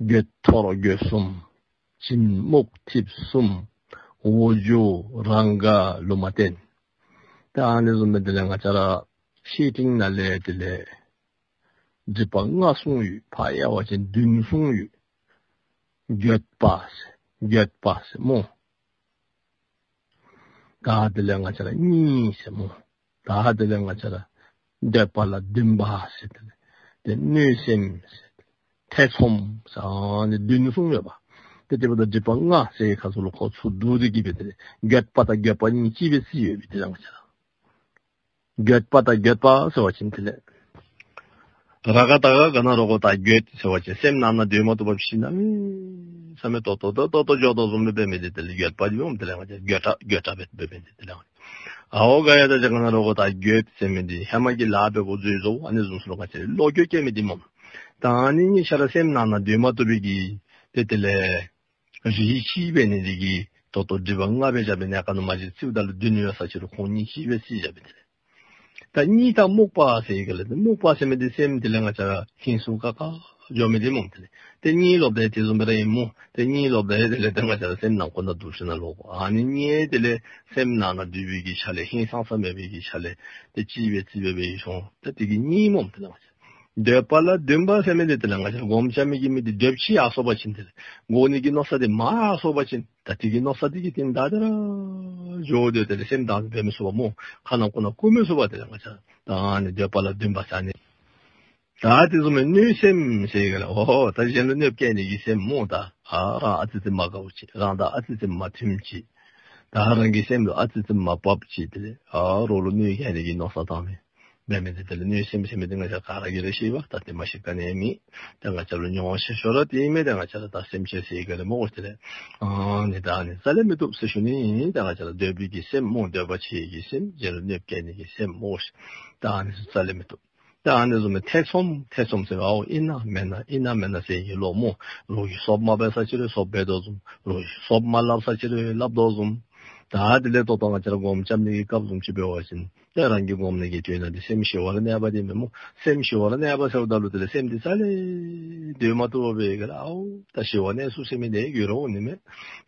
འགྱོད་ཐོར་འགྱོད་གསུམ། བྱིང་རྨུགས་འཐིབས་གསུམ། འོ་བརྒྱལ་རང་དགའ་ལུང་མ་བསྟན། ད་ཨ་ནི་བཟུམ་སྦེ་དེ་ལས་ང་བཅས་ར་བཤེས་སྤྲིང་ནང་ལས་དེ་ལས་སྒྲིབ་པ་ལྔ་གསུངས་ཡོད། ཕར་དབྱེ་བ་ཅིན་བདུན་གསུངས་ཡོད། འགྱོད་པ་ཟེར་འགྱོད་པ་ཟེར་སྨོ། ད་དེ་ལས་ང་བཅས་ར་གཉིད་ཟེར་སྨོ། ད་དེ་ལས་ང་བཅས་ར་འདོད་པ་ལ་འདུན་པ་ཟེར་དེ་ལས་ཏེ་གནོད་སེམས་ཟེར་ཐེ་ཚོམ་ཟེར་ཨ་ནི་བདུན་གསུངས་ཡོདཔ། ཏེ་དེ་འབདཝ་ད་སྒྲིབ་པ་ལྔ་ཟེར་བའི་ཁ་ཐུག་ལུ་ཁོ་ཚུ་བསྡུ་སྟེ་གི་སྦེ་དེ་ལས་འགྱོད་པ་དང་འགྱོད་པ་གཉིས་གཅིག་སྦེ་བརྩི་ཡོད་པས། དེ་ལས་ང་བཅས་ར་འགྱོད་པ་དང་འགྱོད་པ་ཟེར་བ་ཅིན་དེ་ལས་ར་ག་ད་ག་ག་ན་རོ་གོ་ད་འགྱོད་ཟེར་བ་ཅིན་སེམས་ནང་ན་སྡོད་མ་བཏུབ་པར་ཤི་ན་མི་ས་མེད་ཏོག་ཏོ་ཏོག་ཏོ་འགྱོ་དོ་བཟུམ་སྦེ་འབད་མི་འདི་དེ་ལས་འགྱོད་པ་འདི་འོང་། དེ་ལས་ང་བཅས་འགྱོད་སྒྲ་འགྱོད་སྒྲ་སྦེ་འབད་མི་འདི་དེ་ལས་ང་བཅས་ཨའོ་ག་ཡ་ད་ག་ན་རོ་གོ་ད་འགྱོད་ཟེར་མི་འདི་ཧེ་མ་གི་ལཱ་འབད་དགོ་འཛོལ་བཟོཝ་ཨ་ནི་བཟུམ་ཚུ་ལུ་ང་བཅས་བློ་འགྱོད་སྐྱེ་མི་འདི་སྨོ། ད་ཨ་ནི་གཉིས་ཆ་ར་སེམས་ནང་ན་སྡོད་མ་བཏུབ་པའི་གི་ཏེ་དེ་ལས་རིགས་གཅིག་འབད་ནི་འདི་གིས་ད་ལྟོ་སྒྲིབ་པ་ལྔ་སྦེ་བཞག་པའི་གནས་སྐབས་ནང་མ་གཞི་བརྩིཝ་ད་ལུ་བདུན་ཡོད་ས་ཅིག་ལུ་ཁོང་གཉིས་གཅིག་སྦེ་བརྩི་བཞག་པས། དེ་ལས་ད་གཉིད་དང་རྨུགས་པ་ཟེར་ཡི་ག་ལས་རྨུགས་པ་ཟེར་མི་འདི་སེམས་དེ་ལས་ང་བཅས་ར་ཧིང་སུ་ཀ་ཀ་འགྱོ་མི་འདི་སྨོ། དེ་ལས་ཏེ་གཉིད་ལོག་ད་དེ་བཟུམ་སྦེ་ར་ཨིན་སྨོ། ཏེ་གཉིད་ལོག་ད་དེ་ལས་ཏེ་ང་བཅས་ར་སེམས་ནང་ཁོག་ནང་འདུག་ཞིན་ན་ལོག་དགོ། ཨ་ནི་གཉིད་དེ་ལས་སེམས་ནང་ན་འདུས་པའི་གི་ཆ་ལས་ཧིང་སངས་ས་མེད་པའི་གི་ཆ་ལས་ཏེ་གཅིག་སྦེ་གཅིག་སྦེ་འབད་ཡི་སོང་། ཏེ་དེ་གིས་གཉིད་སྨོ། དེ་ལས་ང་བཅས་འདོད་པ་ལ་འདུན་པ་ཟེར་མི་འདི་དེ་ལས་ང་བཅས་སྒོམ་རྐྱབ་མི་གི་མི་འདི་འདོདཔ་ཅིག་ཡར་སོང་པ་ཅིན་དེ་ལས་དགོ་ནི་གི་མནོ་བསམ་འདི་མར་ཡར་སོང་པ་ཅིན་ད་དེ་གི་མནོ་བསམ་འདི་གིས་ཏེ་ད་དེ་ར་འགྱོ་དེ་དེ་ལས་སེམས་བདག་འཛིན་འབད་མི་ཚུགས་པ་སྨོ། ཁ་ནང་ཁོག་ནང་བཀུག་མི་ཚུགས་པ། དེ་ལས་ང་བཅས་ད་ཨ་ནི་འདོད་པ་ལ་འདུན་པ་ཟེར་ཨ་ནི་ ད་དེ་བཟུམ་མའི་གནོད་སེམས་ཟེར་ག་ལ། ཨོ་ད་གཞན་ལུ་གནོདཔ་བཀལ་ནི་གི་སེམས་སྨོ། ད་ཨ་རང་ཨ་ཙི་ཙི་མ་དགའཝ་ཅིག། རང་དང་ཨ་ཙི་ཙི་མ་མཐུནམ་ཅིག། ད་རང་གི་སེམས་ལུ་ཨ་ཙི་ཙི་མ་བབ་ཅིག། དེ་ལས་ཨ་རོགས་ལུ་གནོད་བཀལ་ནི་གི་མནོ་བསམ་བཏང་མི་འབད་མི་འདི་དེ་ལས་གནོད་སེམས་ཟེར་མི་འདི་ང་བཅས་ག་ར་གིས་ར་ཤེས་པས། ད་དེ་མ་ཤེས་ག་ནི་མེད། ད་ང་བཅས་ལུ་མྱོང་བ་ཆེ་ཤོས་ར་དེ་ཨིན་མས། ད་ང་བཅས་ར་ད་སེམས་ཅན་ཟེར་ག་ལ་སྨོ། དེ་ལས་ཨ་ནི་ད་ཨ་ནི་རྩ་ལས་མི་བཏུབ་ཟེར་ཞུ་ནི། ད་ང་བཅས་ར་འདོད་པའི་གི་སེམས་སྨོ། འདོད་པ་ཆེ་གི་སེམས། གཞན་ལུ་གནོདཔ་བཀལ་ནི་གི་སེམས་སྨོ་ཤིག། ད་ཨ་ནི་རྩ་ལས་མི་བཏུབ། ད་ཨ་ནི་བཟུམ་མའི་ཐེ་ཚོམ། ཐེ་ཚོམ་ཟེར་བ་ཨོ་ཨིན་ན་མེན་ན་ཨིན་ན་མེན་ན་ཟེར་གྱི་བློ་སྨོ། རོགས་ཀྱིས་བཟོཔ་མ་འབད་ས་ཅིག་རུང་བཟོཔ་འབད་དོ་བཟུམ། རོགས་ཀྱིས་བཟོཔ་མ་སླབ་ས་ཅིག་རུང་སླབ་དོ་བཟུམ། ད་དེ་ལས་ཏོག་ཏོ་ང་བཅས་ར་སྒོམ་རྐྱབ་ནི་གི་སྐབས་བཟུམ་ཅིག་འབད་བ་ཅིན་ད་རང་གིས་སྒོམ་ནི་གི་དོན་དག་འདི་སེམས་ཞི་བར་གནས་པ་འདི་མེན་སྨོ། སེམས་ཞི་བར་གནས་པ་ཟེརཝ་ད་ལུ་དེ་ལས་སེམས་འདི་རྩ་ལས་སྡོད་མ་བཏུབ་པར་འབད་ག་ལ། ཨའུ་ད་ཞི་བར་གནས་ཚུགས་ཟེར་མི་འདི་འགྱུར་ར་འོང་ནི་མས།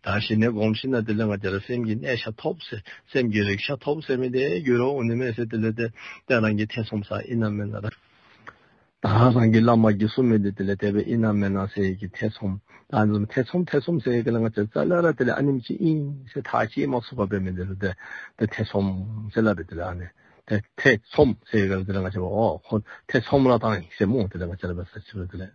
ད་ཞི་གནས་སྒོམ་ཞིནམ་ལས་དེ་ལས་ང་བཅས་ར་སེམས་ཀྱི་གནས་ཆ་ཐོབ་ཟེར། སེམས་ཀྱི་རིག་ཆ་ཐོབ་ཟེར་མི་འདི་འགྱུར་ར་འོང་ནི་མས་ཟེར། དེ་ལས་ཏེ་ད་རང་གི་ཐེ་ཚོམ་ཟ་ཨིན་ན་མེན་ན། ད་ད་རང་གི་བླ་མ་གིས་གསུངས་མི་འདི་དེ་ལས་དེ་སྦེ་ཨིན་ན་མེན་ན་ཟེར་གྱི་ཐེ་ཚོམ། ད་ཨ་ནི་ཐེ་ཚོམ་ཐེ་ཚོམ་ཟེར་ག་ལ། ང་བཅས་རྩ་ལས་ར་དེ་ལས་ཨ་ནེམ་ཅིག་ཨིན་ཟེར་ཐག་བཅད་མ་ཚུགས་པར་འབད་མི་འདི་ལུ་ཏེ་ད་ཐེ་ཚོམ་ཟེར་སླབ་པས། དེ་ལས་ཨ་ནི་ཏེ་ཐེ་ཚོམ་ཟེར་ག་ལ་དེ་ལས་ང་བཅས་འབད་ཨོ་ཁོ་ཐེ་ཚོམ་ར་བཏང་ཡི་ཟེར་སྨོ། དེ་ལས་ང་བཅས་ར་འབད་ས་ཅིག་རུང་དེ་ལས་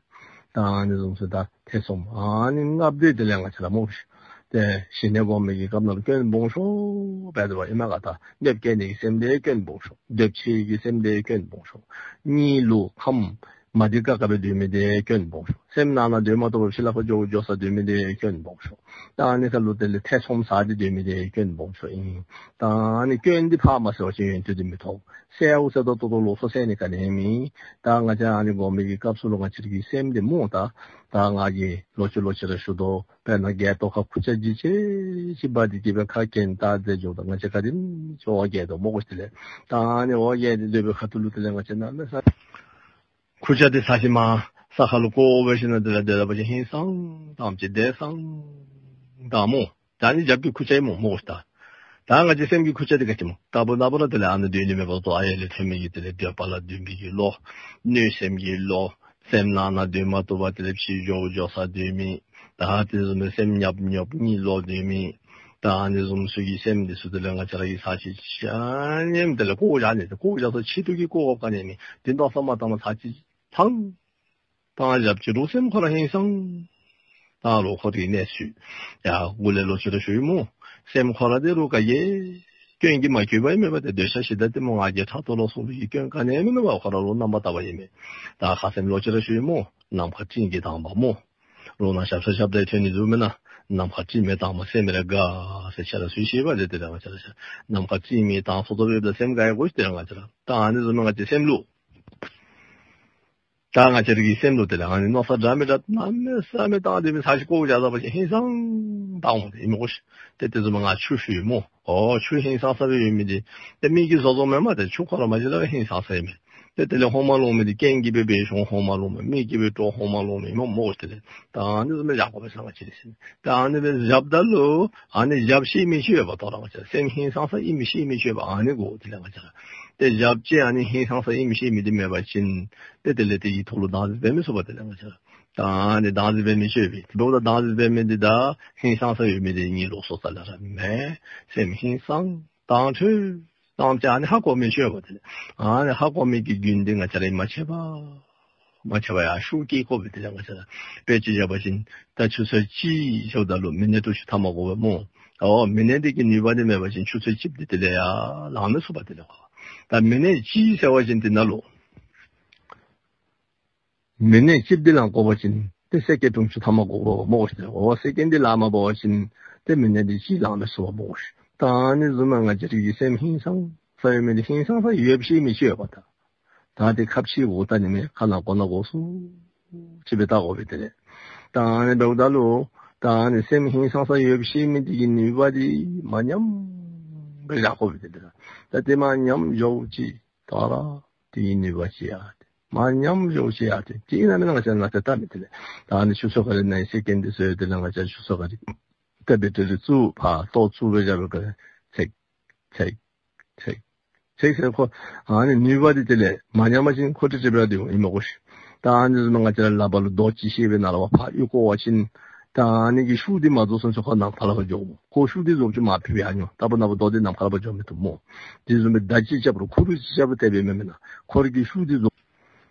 ད་ཨ་ནི་བཟུམ་ཟེར་ད་ཐེ་ཚོམ་ཨ་ནི་ལྔ་པོ་དེ་ལས་ང་བཅས་ར་སྨོ་ཤིག། ཏེ་ཞི་གནས་སྒོམ་མི་གི་སྐབས་ནང་ལུ་སྐྱོན་སྦོམ་ཤོས་འབད་དེ་འབདཝ་ཨིན་མས་ག། ད་གནོདཔ་བཀལ་ནི་གི་སེམས་འདི་སྐྱོན་སྦོམ་ཤོས། འདོད་ཆེ་གི་སེམས་འདི་སྐྱོན་སྦོམ་ཤོས། གཉིད་ལོག་ཁམས་མ་བདེ་ཁག་ཁ་སྦེ་སྡོད་མི་འདི་སྐྱོན་སྦོམ་ཤོས། སེམས་ནང་ན་སྡོད་མ་བཏུབ་པར་ཕྱི་ལུ་ཕར་འགྱོ་འགྱོ་ས་སྡོད་མི་འདི་སྐྱོན་སྦོམ་ཤོས། ད་ཨ་ནི་ཁ་ལུ་དེ་ལས་ཐེ་ཚོམ་ཟ་སྟེ་སྡོད་མི་འདི་སྐྱོན་སྦོམ་ཤོས་ཨིན། ད་ཨ་ནི་སྐྱོན་འདི་ཕར་མ་སེལ་བ་ཅིན་ཡོན་ཏན་འདི་མི་ཐོབ། སེལཝ་ཟེརཝ་ད་ཏོག་ཏོ་ལོགས་སུ་སེལ་ནི་ག་ནི་མེད། ད་ང་བཅས་ཨ་ནི་སྒོམ་མི་གི་སྐབས་སུ་ལུ་ང་བཅས་ར་གི་སེམས་འདི་སྨོ། ད་ད་ང་གིས་ལོག་ཅི་ལོག་ཅི་ར་ཞུ་དོ། དཔེར་ན་སྒལ་ཏོ་ཁར་ཁུར་ཆ་ལྗིད་ཆེ་ཅིག་འབག་སྟེ་གི་སྦེ་ཁ་གྱེན་བལྟ་སྟེ་འགྱོཝ་ད་ང་བཅས་ག་དེམ་ཅིག་འོ་བརྒྱལ་དོ་སྨོ་གོ་ཤིག། དེ་ལས་ད་ཨ་ནི་འོ་བརྒྱལ་ཏེ་སྡོད་པའི་ཁ་ཐུག་ལུ་དེ་ལས་ང་བཅས་གནམ་མེད་ས་ཁུར་ཆ་འདི་ཚར་ཅིག་མར་ས་ཁ་ལུ་བཀོ་སྦེ་ཞིནམ་དེ་ལས་དེ་ལས་འབད་བ་ཅིན་ཧིང་སངས་དྭངསམ་ཅིག་བདེ་སངས་དྭངསམ་སྨོ། ད་ཨ་ནི་རྒྱབ་ཀྱི་ཁུར་ཆ་ཨིན་སྨོ་སྨོ་གོ་ཤིག། ད་ད་ང་བཅས་སེམས་ཀྱི་ཁུར་ཆ་འདི་ག་ཅི་སྨོ། ལྟ་བུ་ལྟ་བུ་ར་དེ་ལས་ཨ་ནི་སྡོད་ནི་མེད་པར་ཏོག་ཨ་ཡར་ལས་ཐོན་མི་གི་དེ་ལས་འདོད་པ་ལ་འདུན་པའི་གི་བློ། གནོད་སེམས་ཀྱི་བློ། སེམས་ནང་ན་སྡོད་མ་བཏུབ་པར་དེ་ལས་ཕྱི་འགྱོ་འགྱོ་ས་སྡོད་མི། ད་དེ་བཟུམ་སྦེ་སེམས་ཉོབ་ཉོབ་གཉིད་ལོག་སྡོད་མི། ད་ཨ་ནི་བཟུམ་ཚུ་གི་སེམས་འདི་ཚུ་དེ་ལས་ང་བཅས་ར་གིས་ཚར་ཅིག་ཆ་མཉམ་དེ་ལས་བཀོ་བཞག་ནི། བཀོ་བཞག་ས་ཆེད་དུ་གི་བཀོ་དགོཔ་ག་ནི་མེད། དེ་མནོ་བསམ་མ་བཏངམ་ཚར་ཅིག་ཐང་ཐང་རྐྱབ་ཅི་རུང་སེམས་ཁོ་ར་ཧིང་སངས་དྭངས་རུང་ཁོ་རའི་གནས་ཚུལ། ཡ་འགོ་ལས་ལོག་ཅི་ར་ཞུ་ཡི་སྨོ། སེམས་ཁོ་ར་འདི་རུང་ག་གིས་སྐྱོན་གྱིས་མ་གོས་པ་ཨིན་མས་པ། ཏེ་འདོད་ཆགས་ཞེ་སྡང་གཏི་མུག་ང་རྒྱལ་ཕྲག་དོག་ལ་སོགས་པའི་གི་སྐྱོན་ག་ནི་ཡང་མིན་ནུག་པ། ཁོ་ར་རོགས་རྣམ་པར་དག་པ་ཨིན་མས། ད་ཁ་སེམས་ལོག་ཅི་ར་ཞུ་ཡི་སྨོ། ནམ་མཁའ་སྤྲིན་གྱིས་དྭངས་པ་སྨོ། རོགས་ནཱ་ཞབས་ས་ཞབས་ཏེ་ཐོན་ནི་འདུག་མེན་ན། ནམ་མཁའ་སྤྲིན་མེད་དྭངས་མ་སེམས་རེ་དགའ་ཟེར་ཁྱེད་ར་ཚུ་ཤེས་པ་ལས་དེ་ལས་ང་བཅས་ར་ནམ་མཁའ་སྤྲིན་མེད་དྭངས་སོ་སོ་སྦེ་སེམས་དགའ་ཡི་གོ་ཤིག། དེ་ལས་ང་བཅས་ར་ད་ཨ་ནི་བཟུམ་ང་བཅས་སེམས་ལུ་ད་ང་བཅས་ར་གི་སེམས་ལུ་དེ་ལས་ཨ་ནི་མནོ་བསམ་འདྲ་མི་འདྲ་གནམ་མེད་ས་མེད་བཏང་སྟེ་མི་ཚར་ཅིག་བཀོ་བཞག་ད་པ་ཅིན་ཧིང་སངས་དྭངས་འོང་། དེ་ཨིན་མས་གོ་ཤིག། ཏེ་དེ་བཟུམ་ང་ཆུ་ཞུ་ཡི་སྨོ། ཨོ་ཆུ་ཧིང་སངས་ས་སྦེ་ཡོད་མི་འདི་ཏེ་མིག་གིས་བཟོ་བཟོཝ་མེན་མས། ཏེ་ཆུ་ཁོ་ར་མ་གཞི་ལས་ཧིང་སངས་ས་ཨིན་མས། ཏེ་དེ་ལས་ཧོང་མ་ལོང་མི་འདི་རྐྱེན་གྱིས་སྦེ་འབད་ཞིནམ་ཧོང་མ་ལོང་མི་མིག་གིས་སྦེ་ལྟོ་ཧོང་མ་ལོང་མི་ཨིན་མས་མོ་ཤིག། དེ་ལས་ད་ཨ་ནི་བཟུམ་སྦེ་བཞག་དགོ་པས་ཟེར་ང་བཅས་ར་ཟེར། ད་ཨ་ནི་སྦེ་བཞགཔ་ད་ལུ་ཨ་ནི་བཞག་ཤེས་མི་ཅིག་ཡོད་པ། ད་རུང་ང་བཅས་ར་སེམས་ཧིང་སངས་ས་ཨིན་མི་ཤེས་མི་ཅིག་ཡོད་པ། ཨ་ནི་དགོ། དེ་ལས་ང་བཅས་ར་ཏེ་བཞག་ཅི་ཨ་ནི་ཧིང་སངས་ས་ཨིན་མི་ཤེས་མི་འདི་མེད་པ་ཅིན་ཏེ་དེ་ལས་དེ་གི་ཐོག་ལུ་བདག་འཛིན་འབད་མི་ཚུགས་པ། དེ་ལས་ང་བཅས་ར་ད་ཨ་ནི་བདག་འཛིན་འབད་མི་ཅིག་ཡོད་པས། དེ་འབདཝ་ད་བདག་འཛིན་འབད་མི་འདི་དང་ཧིང་སངས་ས་ཡོད་མི་འདི་གཉིས་ལོགས་སུ་རྩ་ལས་ར་མེན། སེམས་ཧིང་སངས་དྭངས་འཕྲོས་དྭངསམ་ཅིག་ཨ་ནི་ཧ་གོ་མི་ཅིག་ཡོད་པ། དེ་ལས་ཨ་ནི་ཧ་གོ་མི་གི་རྒྱུན་འདི་ང་བཅས་ར་མ་ཆད་པར་མ་ཆད་པར་ཡར་ཤུགས་བསྐྱེད་དགོ་པས། དེ་ལས་ང་བཅས་ར་དཔེ་ཅིག་བཞག་པ་ཅིན་ད་ཆུ་ཚོད་གཅིག་ཟེརཝ་ད་ལུ་མི་ནཊ་དྲུག་ཅུ་ཐམ་པ་དགོ་པས་སྨོ། ཨོ་མི་ནཊ་འདི་གི་ནུས་པ་འདི་མེད་པ་ཅིན་ཆུ་ཚོད་གཅིག་འདི་དེ་ལས་ཡར་ལང་མི་ཚུགས་པ། དེ་ལས་ད་མི་ནཊ་གཅིག་ཟེར་བ་ཅིན་དེ་ནང་ལུ་མི་ནཊ་གཅིག་འདི་ལང་དགོ་པ་ཅིན་ཏེ་སེ་ཀེནཌ་དྲུག་ཅུ་ཐམ་པ་དགོ་པས་སྨོ་ཤིག། ཨོ་སེ་ཀེནཌ་འདི་ལང་མ་པ་ཅིན་ཏེ་མི་ནཊ་འདི་གཅིག་ལང་མི་ཚུགས་པས་སྨོ་ཤིག། ད་ཨ་ནི་བཟུམ་ང་བཅས་ར་གི་སེམས་ཧིང་སངས་ས་ཡོད་མི་འདི་ཧིང་སངས་ས་ཡོད་པའི་ཤེས་མི་ཅིག་ཡོད་པ། ད་ད་དེ་ཁ་ཕྱེ་འོ་ད་ནི་མེད། ཁ་ནང་གོ་ནང་གོ་སུ་ཅིག་སྦེ་བལྟ་དགོ་པས། དེ་ལས་ད་ཨ་ནི་འབདཝ་ད་ལུ་ད་ཨ་ནི་སེམས་ཧིང་སངས་ས་ཡོད་པའི་ཤེས་མི་འདི་གི་ནུས་པ་འདི་མར་ཉམས་སྦེ་བཞག་དགོ་པས། དེ་ལས་ད་དེ་མར་ཉམས་འགྱོཝ་ཅིག་ད་ར་དེ་གི་ནུས་པ་ཅིག་ཡར་ཏེ་མར་ཉམས་འགྱོཝ་ཅིག་ཡར་ཏེ་ཅིག་ཨིན་ན་མེན་ན་ང་བཅས་ནཱ་ཏེ་བལྟ་མི། དེ་ལས་ད་ཨ་ནི་ཆུ་ཚོད་ག་ར་ནང་སེ་ཀེནཌ་འདི་ཚུ་དེ་ལས་ང་བཅས་ཆུ་ཚོད་ག་ར་ཏེ་བེ་ཊ་རི་བཙུགས་ཕར་ལྟོ་བཙུགས་སྦེ་བཞག་པའི་སྐབས་ཚེག་ཚེག་ཚེག་ཚེག་ཚེག་ཟེར་ཁོ་ཨ་ནི་ནུས་པ་འདི་དེ་ལས་མར་ཉམས་པ་ཅིན་ཁོ་ཏི་ཏི་སྦེ་ར་སྡོད་འོང་ཨིན་མས་གོ་ཤིག། ད་ཨ་ནི་བཟུམ་ང་བཅས་ར་ལག་པ་ལུ་རྡོ་ཅིག་བཤེད་སྦེ་ནཱ་ལས་ཕར་གཡུག་བཀོ་བ་ཅིན་ད་ཨ་ནི་གི་ཤུགས་འདི་མ་རྫོགས་ཚུན་ཚོད་ཁོ་ནམ་མཁའ་ལས་ཕར་འགྱོ་འོང་། ཁོ་ཤུགས་འདི་རྫོགས་ཅི་མ་ཕུད་པའི་ཨ་ནི་ལྟ་བུ་ནང་པ་རྡོ་འདི་ནམ་མཁའ་ལས་ཕར་འགྱོ་མི་བཏུབ་སྨོ། དེ་བཟུམ་སྦེ་མདའ་ཅིག་རྐྱབ་རུང་ཁུ་རུ་ཅིག་རྐྱབ་རུང་དེ་སྦེ་མེན་མེན་ན། ཁོ་ར་གི་ཤུགས་འདི་རྫོགས།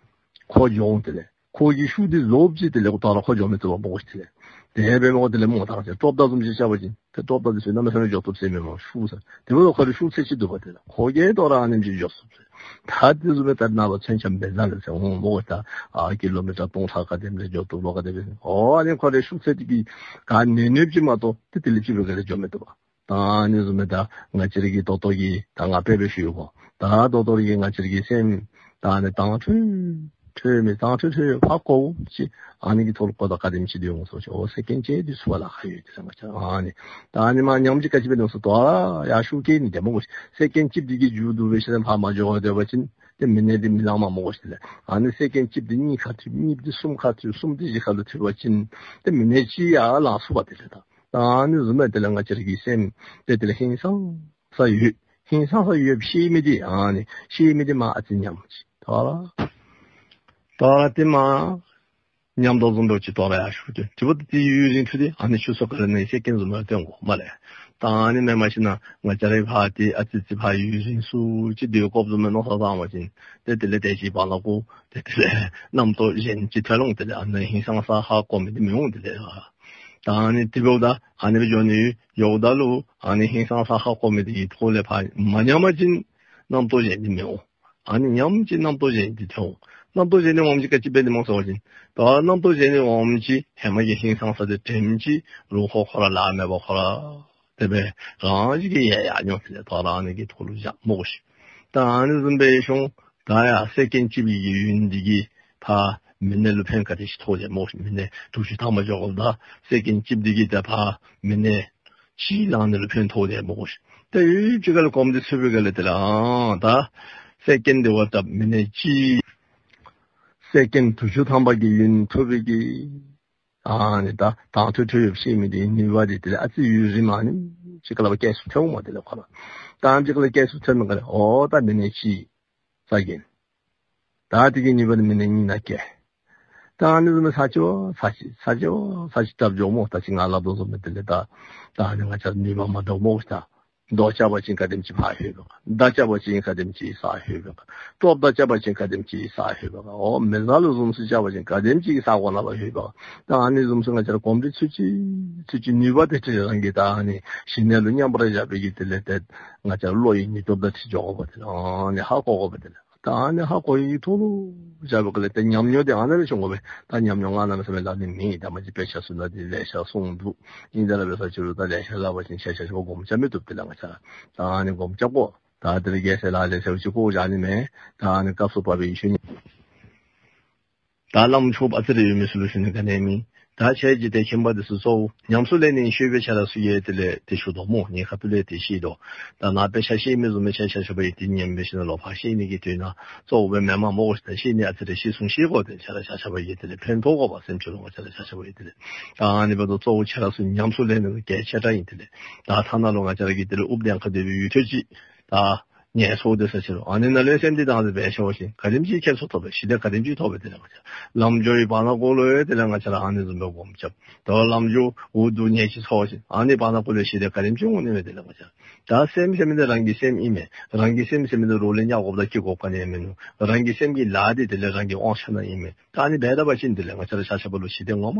ཁོ་ ཁོ་འགྱོ་འོང་། དེ་ལས་ཁོ་གིས་ཤུགས་འདི་བཟོ་བྱིན་དེ་ལས་ཁོ་དོ་རུང་ཁོ་འགྱོ་མི་བཏུབ་པས་སྨོ་གོ་ཤིག། དེ་ལས་དེ་འབདཝ་ད་དེ་ལས་མོ་ད་ཅི་ཀྲོབ་མདའ་བཟུམ་ཅིག་རྐྱབ་པ་ཅིན་ཏེ་ཀྲོབ་མདའ་འདི་ཚུ་གནམ་མེད་ས་མེད་འགྱོ་བཏུབ་ཟེར་མེན་སྨོ། ཤུགས་ཟེར་དེ་འབདཝ་ད་ཁོ་ལུ་ཤུགས་ཚད་ཅིག་འདུག་པ། དེ་ལས་ཁོ་གིས་དོ་རུང་ཨ་ནེམ་ཅིག་འགྱོ་ཚུགས་ཟེར། ད་དེ་བཟུམ་སྦེ་ད་ནངས་པ་མཚོན་ཆ་འབད་ས་ལས་ཟེར་འོང་སྨོ་གོ་ཤིག། ད་ཨ་ཀི་ལོ་མི་ཊར་སྟོང་ཕྲག་ག་དེམ་ཅིག་འགྱོ་བཏུབ་ལོ་ག་དེ་སྦེ། ཨོ་ཨ་ནི་ཁོ་རའི་ཤུགས་ཚད་འདི་གིས་ག་ནི་ནུབ་ཅིག་མ་གཏོགས་ཏེ་དེ་ལས་ཅིག་སྦེ་ག་ལས་འགྱོ་མི་བཏུབ་པས། ད་ཨ་ནི་བཟུམ་སྦེ་ད་ང་བཅས་ར་གི་ད་ལྟོ་གི་ད་ང་དཔེ་སྦེ་ཞུ་ཡི་གོ། ད་ད་ལྟོ་ར་གི་ང་བཅས་ར་གི་སེམས་ད་ཨ་ནི་དྭངས་འཕྲོས་འཕྲོས་མི་དྭངས་འཕྲོས་འཕྲོས་ཕར་བཀོ་ཅི། ཨ་ནི་གི་ཐོག་ལུ་བཀོཝ་ད་ག་དེམ་ཅིག་འདི་འོང་ཟེར་བ་ཅིན་ཨོ་སེ་ཀེནཌ་གཅིག་འདི་ཚུ་བ་ལ་ཁ་ཡོད། དེ་ལས་ང་བཅས་ཨ་ནི་ད་ཨ་ནི་མ་ཉམས་ཅིག་ག་ཅི་འབད་ནི་ཟེར་དོ་ཡར་ཤུགས་བསྐྱེད་ནི་འདི་སྨོ་གོ་ཤིག། སེ་ཀེནཌ་གཅིག་འདི་གི་མཇུག་བསྡུ་བའི་ཤུལ་ལས་ཕར་མ་འགྱོ་བར་སྡོད་པ་ཅིན་ཏེ་མི་ནད་འདི་མི་ལང་མས་སྨོ་གོ་ཤིག། དེ་ལས་ཨ་ནི་སེ་ཀེནཌ་གཅིག་འདི་གཉིས་ཁར་འཐུས། གཉིས་འདི་གསུམ་ཁར་འཐུས། གསུམ་འདི་བཞི་ཁར་ལུ་འཐུས་པ་ཅིན་ཏེ་མི་ནད་ཅིག་ཡར་ལང་ཚུགས་པས། དེ་ལས་ད་ད་ཨ་ནི་བཟུམ་སྦེ་དེ་ལས་ང་བཅས་ར་གི་སེམས་ཏེ་དེ་ལས་ཧིང་སངས་ས་ཡོད། ཧིང་སངས་ས་ཡོད་ཤེས་མི་འདི་ཨ་ནི་ཤེས་མི་འདི་མ་ཨ་ཙི་ཉམས་ཅི། དོ་རུང་དོ་རུང་ཏེ་མ་ཉམས་དོ་བཟུམ་འབད་བ་ཅིན་དོ་རུང་ཡར་ཤུགས་སྟོན། དེ་འབདཝ་ད་ཏེ་ཡུན་རིང་འཐུས་ཏེ་ཨ་ནི་ཆུ་ཚོད་ག་ར་ནང་སེ་ཀེནཌ་བཟུམ་སྦེ་སྟོན་དགོ་སྨ་རེ། ད་ཨ་ནི་མེན་པ་ཅིན་ང་བཅས་ར་ཕར་ཏེ་ཨ་ཙི་ཙི་ཕར་ཡུན་རིང་སུ་ཅིག་སྡོད་དགོཔ་བཟུམ་སྦེ་མནོ་བསམ་བཏང་བ་ཅིན་ཏེ་དེ་ལས་དེ་ཅིག་བར་ན་ཁོ་ཏེ་དེ་ལས་རྣམ་རྟོག་གཞན་ཅིག་ཐོན་འོང་། དེ་ལས་ཨ་ནི་ཧིང་སངས་ས་ཧ་གོ་མི་འདི་མི་འོང་། དེ་ལས་ད་ཨ་ནི་དེ་འབདཝ་ད་ཨ་ནི་སྦེ་འགྱོ་ནི་ཡོདཔ་ད་ལུ་ཨ་ནི་ཧིང་སངས་ས་ཧ་གོ་མི་འདི་གི་ཐོག་ལས་ཕར་མ་ཉམས་པ་ཅིན་རྣམ་རྟོག་གཞན་འདི་མི་འོང་། ཨ་ནི་ཉམས་ཅི་རྣམ་རྟོག་གཞན་འདི་ཐོན་འོང་། རྣམ་རྟོག་གཞན་འདི་འོངམ་ཅིག་ག་ཅི་འབད་ནི་སྨོ་ཟེར་བ་ཅིན་ད་རྣམ་རྟོག་གཞན་འདི་འོངམ་ཅིག་ཧེ་མ་གི་ཧིང་སངས་ས་འདི་དྲནམ་ཅིག་ལུ་ཁོ་ཁོ་ར་ལཱ་མེད་པར་ཁོ་ར་དེ་སྦེ་རང་བཞིན་གྱིས་ཡལ་ཡར་འགྱོ། དེ་ལས་དོ་རུང་ཨ་ནི་གི་ཐོག་ལུ་བཞག་སྨོ་གོ་ཤིག། ད་ཨ་ནི་བཟུམ་སྦེ་ཤོང་། ད་ཡར་སེ་ཀེནཌ་གཅིག་གི་ཡུན་འདི་གིས་ཕར་མི་ནད་ལུ་ཕན་ག་དེ་ཅིག་ཐོགས་ཅི་སྨོ་གོ་ཤིག། མི་ནད་དྲུག་ཅུ་ཐམ་པ་འགྱོཝ་ད་སེ་ཀེནཌ་གཅིག་འདི་གིས་ད་ཕར་མི་ནད་གཅིག་ལང་ནི་ལུ་ཕན་ཐོགས་ཅི་སྨོ་གོ་ཤིག། ད་ཡུན་ཅིག་ཁར་ལུ་གོམས་འདྲིས་ཚུད་པའི་སྒང་ལས་དེ་ལས་ཨ་ད་སེ་ཀེནཌ་འདི་བ་ད་མི་ནད་གཅིག་སེ་ཀེནཌ་དྲུག་ཅུ་ཐམ་པ་གི་ཡུན་ཐུབ་པའི་གི་ཨ་ནི་ད་དྭངས་འཕྲོས་འཕྲོས་ཡོདཔ་ཤེས་མི་འདི་ནུས་པ་འདི་དེ་ལས་ཨ་ཙི་ཡུན་རིངམོ་ཨ་ནེམ་ཅིག་ཁར་ལུ་སྐྱེ་ཚུགས་ཐལ་འོང་སྨོ། དེ་ལས་ཁོ་ར་ད་ཨ་ནེམ་ཅིག་ཁར་ལུ་སྐྱེ་ཚུགས་ཐལ་མི་སྒང་ལས་ཨོ་ད་མི་ནད་གཅིག་ས་གིན། ད་དེ་གི་ནུས་པ་འདི་མི་ནད་གཉིས་ནང་སྐྱེ། ད་ཨ་ནི་བཟུམ་སྦེ་ཚར་གཅིག་ཚར་གཅིག་ཚར་གཅིག་ཚར་གཅིག་དྲགཔ་འགྱོཝ་སྨོ། ད་ཅི་ང་སླབ་དོ་བཟུམ་སྦེ་དེ་ལས་ད་ད་ཨ་ནི་ང་བཅས་ནུས་པ་མ་འདྲཝ་སྨོ་གོ་ཤིག། ད་རྡོ་རྐྱབ་པ་ཅིན་ག་དེམ་ཅིག་ཕར་ལྷོད་པས་ག། མདའ་རྐྱབ་པ་ཅིན་ག་དེམ་ཅིག་ས་ལྷོད་པས་ག། ཀྲོབ་མདའ་རྐྱབ་པ་ཅིན་ག་དེམ་ཅིག་ས་ལྷོད་པས་ག། ཨོ་མེ་བཟའ་ལུ་བཟུམ་ཚུ་རྐྱབ་པ་ཅིན་ག་དེམ་ཅིག་གིས་ས་གོ་ནང་ལུ་ལྷོད་པས་ག། ད་ཨ་ནི་བཟུམ་ཚུ་ང་བཅས་ར་གོམས་འདྲིས་ཚུད་ཅི་ཚུད་ཅི་ནུས་པ་དེ་ཅིག་རང་གིས་ད་ཨ་ནི་ཞི་གནས་ལུ་མཉམ་པར་བཞག་པའི་གི་དེ་ལས་ཏེ་ང་བཅས་ར་བློ་ཡི་ནུས་སྟོབས་དང་འཁྲིལ་འགྱོ་དགོ་པས། དེ་ལས་ཨ་ནི་ཧ་གོ་དགོ་པས། དེ་ལས་ད་ཨ་ནི་ཧ་གོ་ནི་གི་ཐོག་ལུ་བཞག་པའི་སྒང་ལས་ཏེ་ཉམས་མྱོང་འདི་ཨ་ནཱ་ལས་བྱུང་དགོ་པས། ད་ཉམས་མྱོང་ང་གནམ་མེད་ས་མེད་སླབ་ནི་མེད། ད་མ་གཞི་དཔེ་ཆ་ཚུ་ནང་འདི་ལེ་ཤ་གསུངས་འདུག། ཨིན་ཏེ་ར་འབད་ས་ཅིག་རུང་ད་ལེ་ཤ་སླབ་པ་ཅིན་ཆ་ཆ་ཆ་སྒོམ་རྐྱབ་མི་བཏུབ། དེ་ལས་ང་བཅས་ར་ད་ཨ་ནི་སྒོམ་རྐྱབ་དགོ། ད་དེ་ལས་རྒྱལ་སྲས་ལག་ལེན་ཟེར་བ་ཅིན་བཀོ་བཞག་ནི་མེད། ད་ཨ་ནི་སྐབས་སུ་བབས་པའི་ཆོས་ཉིད། ད་བླམ་ཆོསཔ་ཨ་ཙི་རེ་ཡོད་མི་ཚུ་ལུ་ཞུ་ནི་ག་ནི་མེད། ད་ཁྱེད་འཇིག་རྟེན་ཁྱིམ་པ་འདི་ཚུ་གཙོ་བོ་ཉམས་སུ་ལེན་ནི་ཤེས་པའི་ཆ་ར་ཚུ་གིས་དེ་ལས་ཏེ་ཞུ་དོ་སྨོ། ངེའི་ཁ་ཐུག་ལས་ཏེ་ཤེས་དོ། ད་ནཱ་དཔེ་ཆ་ཤེས་མི་བཟུམ་མའི་ཆ་ཆ་ཁྱབ་ཡང་ཏེ་ཉན་པའི་ཤུལ་ལུ་ཕར་ཤེས་ནི་གི་དོན་ལུ་གཙོ་བོ་སྦེ་མེན་མས་སྨོ་གོ་ཤིག། ད་ཤེས་ནི་ཨ་ཙི་རེ་ཤེས་སོང་ཤེས་དགོ། ཏེ་ཆ་ར་ཆ་ཆ་ཁྱབ་ཡང་དེ་ལས་ཕན་ཐོགས་དགོ་པས། སེམས་ཅན་ལུ་ང་བཅས་ར་ཆ་ཆ་ཁྱབ་ཡང་དེ་ལས་ད་ཨ་ནི་འབདཝ་ད་གཙོ་བོ་ཆ་ར་ཚུ་ཉམས་སུ་ལེན་ནི་གལ་ཆེ་དྲགས་ཨིན། དེ་ལས་ད་ཐ་ན་ལུ་ང་བཅས་ར་གིས་དེ་ལས་དབུགས་གདན་ཁར་སྡོད་པའི་ཡུན་ཐུང་ཅིག་ད་ངལ་འཚོ་སྡོད་ས་ཅིག་རུང་ཨ་ནི་ནང་ལུ་སེམས་འདི་བཏང་སྟེ་འབད་ཤེས་པ་ཅིན་ག་དེམ་ཅིག་ཁེབ་སང་ཐོབ་པས། ཞི་བདེ་ག་དེམ་ཅིག་ཐོབ་པས། དེ་ལས་ང་བཅས་ར་ལམ་འགྱོ་བའི་བར་ན་ཀོ་ལུ་ཡང་དེ་ལས་ང་བཅས་ར་ཨ་ནི་བཟུམ་སྦེ་སྒོམ་རྐྱབ། ད་ལམ་འགྱོ་འུ་སྡུག་བསྔལ་ཅིག་ཚོར་བ་ཅིན་ཨ་ནི་བར་ན་ཀོ་ལུ་ཞི་བདེ་ག་དེམ་ཅིག་འོང་ནི་མས། དེ་ལས་ང་བཅས་ར་ད་སེམས་ཟེར་མི་འདི་རང་གི་སེམས་ཨིན་མས། རང་གི་སེམས་ཟེར་མི་འདི་རོགས་ལས་བརྙ་དགོཔ་དང་སྐྱི་དགོཔ་ག་ནི་ཡང་མིན་ནུག། རང་གི་སེམས་ཀྱི་ལཱ་འདི་དེ་ལས་རང་གི་དབང་ཆ་ནང་ཨིན་མས། ད་ཨ་ནི་འབད་ད་པ་ཅིན་དེ་ལས་ང་བཅས་ར་ཆ་ཁྱབ་ལུ་ཞི་བདེ་ངོ་མ་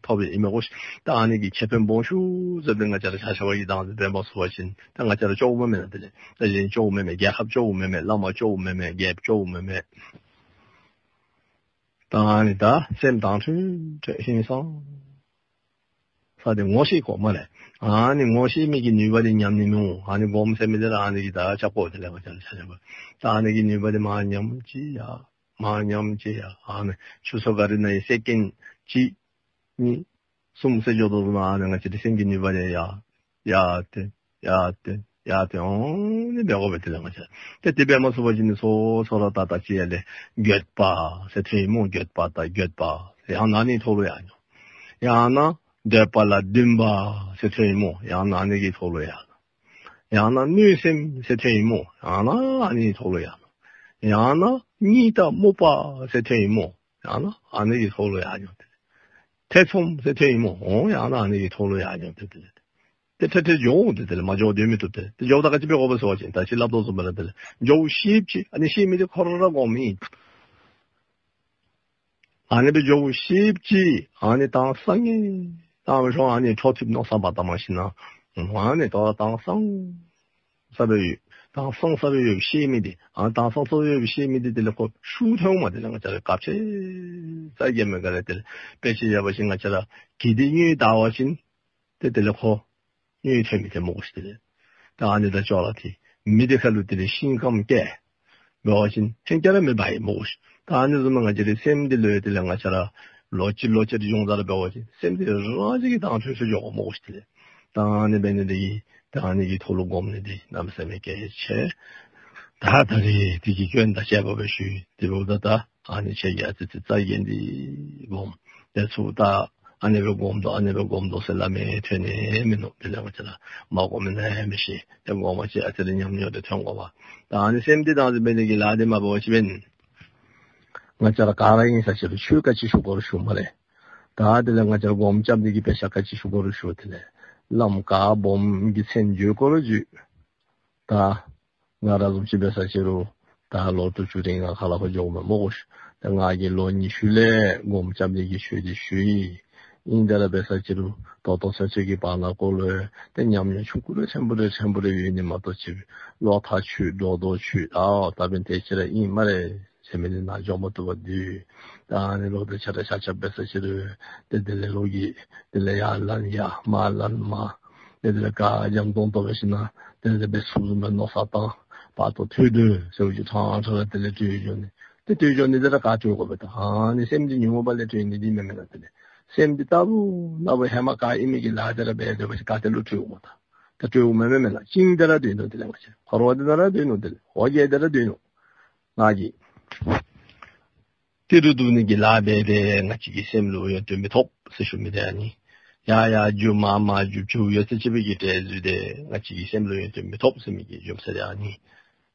ཐོབ་ཨིན་མས་གོ་ཤིག། ད་ཨ་ནི་གི་ཁེ་ཕན་སྦོམ་ཤོས་ཟེར་ཏེ་ང་བཅས་ར་ཆ་ཁྱབ་ཀྱིས་བདག་འཛིན་འབད་མ་ཚུགས་པ་ཅིན་ད་ང་བཅས་ར་སྐྱོ་བོ་མེན་མས་ན། དེ་ལས་ད་གཞན་སྐྱོ་བོ་མེན་མས། རྒྱལ་ཁབ་སྐྱོ་བོ་མེན་མས། བླ་མ་སྐྱོ་བོ་མེན་མས། རྒྱལཔོ་སྐྱོ་བོ་མེན་མས། ད་ཨ་ནི་ད་སེམས་དྭངས་འཕྲོས་འཕྲོས་ཧིང་སངས་ས་འདི་ངོ་ཤེས་དགོ་སྨ་རེ། ཨ་ནི་ངོ་ཤེས་མི་གི་ནུས་པ་འདི་ཉམས་ནི་མི་འོང་། ཨ་ནི་སྒོམ་ཟེར་མི་འདི་ར་ཨ་ནི་གིས་ད་རྐྱབ་དགོ། དེ་ལས་ང་བཅས་ར་ཆ་ཁྱབ་ད་ཨ་ནི་གི་ནུས་པ་འདི་མར་ཉམས་ཅི་ཡ་མར་ཉམས་ཅི་ཡ། ཨ་ནི་ཆུ་ཚོད་ག་རེ་ནང་ཡང་སེ་ཀེནཌ་གཅིག་གཉིས་གསུམ་ཟེར་འགྱོ་དོ་བཟུམ་ཨ་ནི་ང་བཅས་རའི་སེམས་ཀྱི་ནུས་པ་འདི་ཡར་ཡར་བཏོན་ཡར་བཏོན་ཡར་བཏོན་འོང་ནི་འབད་དགོ་པས། དེ་ལས་ང་བཅས་ཏེ་དེ་འབད་མ་ཚུགས་པ་ཅིན་ནི་སོ་སོ་ར་ད་ད་ཅི་ཡ་ལས་འགྱོད་པ་ཟེར་ཐོན་ཡི་སྨོ། འགྱོད་པ་ད་འགྱོད་པ་ཡང་ན་ཨ་ནི་ཐོག་ལུ་ཡར་འགྱོ། ཡང་ན་འདོད་པ་ལ་འདུན་པ་ཟེར་ཐོན་ཡི་སྨོ། ཡང་ན་ཨ་ནི་གི་ཐོག་ལུ་ཡར་འགྱོ། ཡང་ན་གནོད་སེམས་ཟེར་ཐོན་ཡི་སྨོ། ཡང་ན་ཨ་ནི་ཐོག་ལུ་ཡར་འགྱོ། ཡང་ན་གཉིད་དང་རྨུགས་པ་ཟེར་ཐོན་ཡི་སྨོ། ཡང་ན་ཨ་ནི་གི་ཐོག་ལུ་ཡར་འགྱོ། ཐེ་ཚོམ་ཟེར་ཐོན་ཡི་སྨོ། འོ་ཡང་ན་ཨ་ནི་གི་ཐོག་ལུ་ཡར་འགྱོ། ཏེ་ཏེ་ཏེ་ཏེ་ཏེ་འགྱོ་འོང་། ཏེ་དེ་ལས་མ་འགྱོ་སྡོད་མི་བཏུབ། ཏེ་ཏེ་འགྱོཝ་ད་ག་ཅི་འབད་དགོ་པས་ཟེར་བ་ཅིན་ད་ཅི་སླབ་དོ་བཟུམ་སྦེ་ར་དེ་ལས་འགྱོ་ཤེསཔ་ཅིག་ཨ་ནི་ཤེས་མི་འདི་ཁོ་ར་ར་སྒོམ་ཨིན། ཨ་ནི་སྦེ་འགྱོཝ་ཤེསཔ་ཅིག་ཨ་ནི་དྭངས་སང་ངེ་དྭངས་སང་ཨ་ནི་འཕྲོ་མཐུད་མནོ་བསམ་འབག་བཏང་མ་ཤེས་ན་ཨ་ནི་ད་དྭངས་སང་ས་སྦེ་ཡོད། དྭངས་སང་ས་སྦེ་ཡོད་ཤེས་མི་འདི་ཨ་དྭངས་སང་ས་སྦེ་ཡོད་ཤེས་མི་འདི་དེ་ལས་ཁོ་ཤུགས་ཐོན་འོང་མས། དེ་ལས་ང་བཅས་ར་སྐབས་ཅིག་རྩ་འགེངས་མི་ག་ལས་དེ་ལས་དཔེ་ཅིག་བཞག་པ་ཅིན་ང་བཅས་ར་གི་དེ་དངུལ་བདའ་བ་ཅིན་ཏེ་དེ་ལས་ཁོ་དངུལ་ཐོན་མི་དེ་སྨོ་ཤིག། དེ་ལས་ད་ཨ་ནི་དང་ཅོག་ར་འཐད། མི་དེ་ཁ་ལུ་དེ་ལས་ཤིང་སྐམ་བཀལ་འབད་བ་ཅིན་ཧེང་སྐལ་ར་མེདཔ་ཨིན་སྨོ་ཤིག། ད་ཨ་ནི་བཟུམ་ང་བཅས་རའི་སེམས་འདི་ལུ་དེ་ལས་ང་བཅས་ར་ལོག་ཅི་ལོག་ཅི་ར་འབྱུང་ད་ར་འབད་བ་ཅིན་སེམས་འདི་རང་བཞིན་གྱིས་དྭངས་འཕྲོས་སུ་འགྱོ་དགོ་སྨོ་ཤིག། དེ་ལས་ད་ཨ་ནི་འབད་ནི་འདི་གིས་ད་ཨ་ནི་གི་ཐོག་ལུ་སྒོམ་ནི་འདི་གནམ་མེད་ས་མེད་གལ་ཆེ། ད་ད་རེས་འདི་གི་སྐྱོན་དང་བཅས་པ་སྦེ་ཞུ་ཡི། དེ་འབདཝ་ད་ད་ཨ་ནི་ཁྱེད་ཀྱིས་ཨ་ཙི་ཙི་རྩ་འགེངས་ཏེ་སྒོམ། དེ་ཚུ་ད་ཨ་ནི་སྦེ་སྒོམ་དོ་ཨ་ནི་སྦེ་སྒོམ་དོ་ཟེར་སླབ་མི་ཐོན་ནི་མིན་ནུག། དེ་ལས་ང་བཅས་ར་མ་སྒོམ་ན་ཡང་མི་ཤེས། དེ་སྒོམ་པ་ཅིན་ཨ་ཙི་རེ་ཉམས་མྱོང་དེ་ཐོན་དགོ་པས། ད་ཨ་ནི་སེམས་འདི་དྭངས་སུ་འབད་ནི་གི་ལཱ་འདི་མ་འབད་བ་ཅིན་འབད་ནི་ང་བཅས་ར་ག་ར་ཨིན་ས་ཅི་རུང་ཆོས་ག་ཅི་ཞུ་དགོ་རུང་ཞུ་སྨ་རེ། ད་དེ་ལས་ང་བཅས་ར་སྒོམ་རྐྱབ་ནི་གི་དཔེ་ཆ་ག་ཅི་ཞུ་དགོ་རུང་ཞུ། དེ་ལས་བླམ་ག་སྦོམ་གི་མཚན་བརྗོད་དགོ་རུང་བརྗོད། ད་ང་ར་བཟུམ་ཅིག་འབད་ས་ཅི་རུང་ད་ལོ་དྲུག་ཅུ་རེ་ལྔ་ཁ་ལས་ཕར་འགྱོཝ་མས་སྨོ་ཤིག། ད་ང་གིས་ལོ་ཉི་ཤུ་ལས་སྒོམ་རྐྱབ་ནི་གི་ཆོས་འདི་ཞུ་ཡི། ཨིན་ཏེ་ར་འབད་ས་ཅི་རུང་ད་ལྟོ་ཚུན་ཚོད་ཀྱི་བར་ན་ཀོ་ལུ་ཏེ་ཉམས་མྱོང་ཆུང་ཀུ་རེ་ཆེན་པོ་རེ་ཆེན་པོ་རེ་ཡོད་ནི་མ་གཏོགས་ཅིག་ལོག་ཐག་ཆོད་སྒྲོ་འདོགས་ཆོད་ཨ་ད་འབདན་དེ་ཅིག་ར་ཨིན་སྨ་རེ་ཟེར་མི་འདི་ནང་འགྱོ་མ་བཏུབ་པར་སྡོད། ད་ཨ་ནི་ལུ་ཏེ་ཆ་ར་ཆ་ཁྱབ་འབད་ས་ཅི་རུང་ཏེ་དེ་ལས་ལོག་གི་དེ་ལས་ཡར་ལན་ཡར་མར་ལན་མར། ཏེ་དེ་ལས་ག་འཇམ་ཏོང་ཏོ་འབད་ཞིན་ན་ཏེ་དེ་འབད་ཚུགསཔ་བཟུམ་སྦེ་མནོ་བསམ་བཏང་བར་དོ་ཐོས་གྲོལ་ཟེར་བ་ཅིན་ཕྲང་ཕྲང་ར་དེ་ལས་གྲོལ་འགྱོ་ནི། ཏེ་གྲོལ་འགྱོ་ནི་དེ་ར་ག་གྲོལ་དགོ་པས། ད་ཨ་ནི་སེམས་འདི་ཉོན་མོངས་པ་ལས་གྲོལ་ནི་འདི་མེན་མེན་ན། དེ་ལས་སེམས་འདི་རྟག་བུ་རྟག་བུ་ཧེ་མ་ག་ཨིན་མི་གི་ལཱ་དེ་ར་འབད་སྡོད་པ་ཅིན་ག་ཏེ་ལུ་གྲོལཝ་མས། ད་ད་གྲོལཝ་མེན་མེན་མེན་ན། ཅིག་དེ་ར་སྡོད་ནུག། དེ་ལས་ང་བཅས་འཁོར་བ་འདི་ནང་ར་སྡོད་ནུག། དེ་ལས་འོ་བརྒྱལ་ཏེ་ར་སྡོད་ནུག། ང་གིས་ཏི་རུ་བསྡུ་ནི་གི་ལཱ་འབད་དེ་ང་བཅས་ཀྱི་སེམས་ལུ་ཡོན་ཏན་མི་ཐོབ་ཟེར་ཞུ་མི་དེ་ཨ་ནི། ཡར་ཡར་རྒྱུག་མར་མར་རྒྱུག་རྒྱུག་ཡོད་ཚད་ཅིག་སྦེ་གི་འབྲས་བུ་དེ་ང་བཅས་ཀྱི་སེམས་ལུ་ཡོན་ཏན་མི་ཐོབ་ཟེར་མི་གི་རྒྱུ་མཚན་དེ་ཨ་ནི།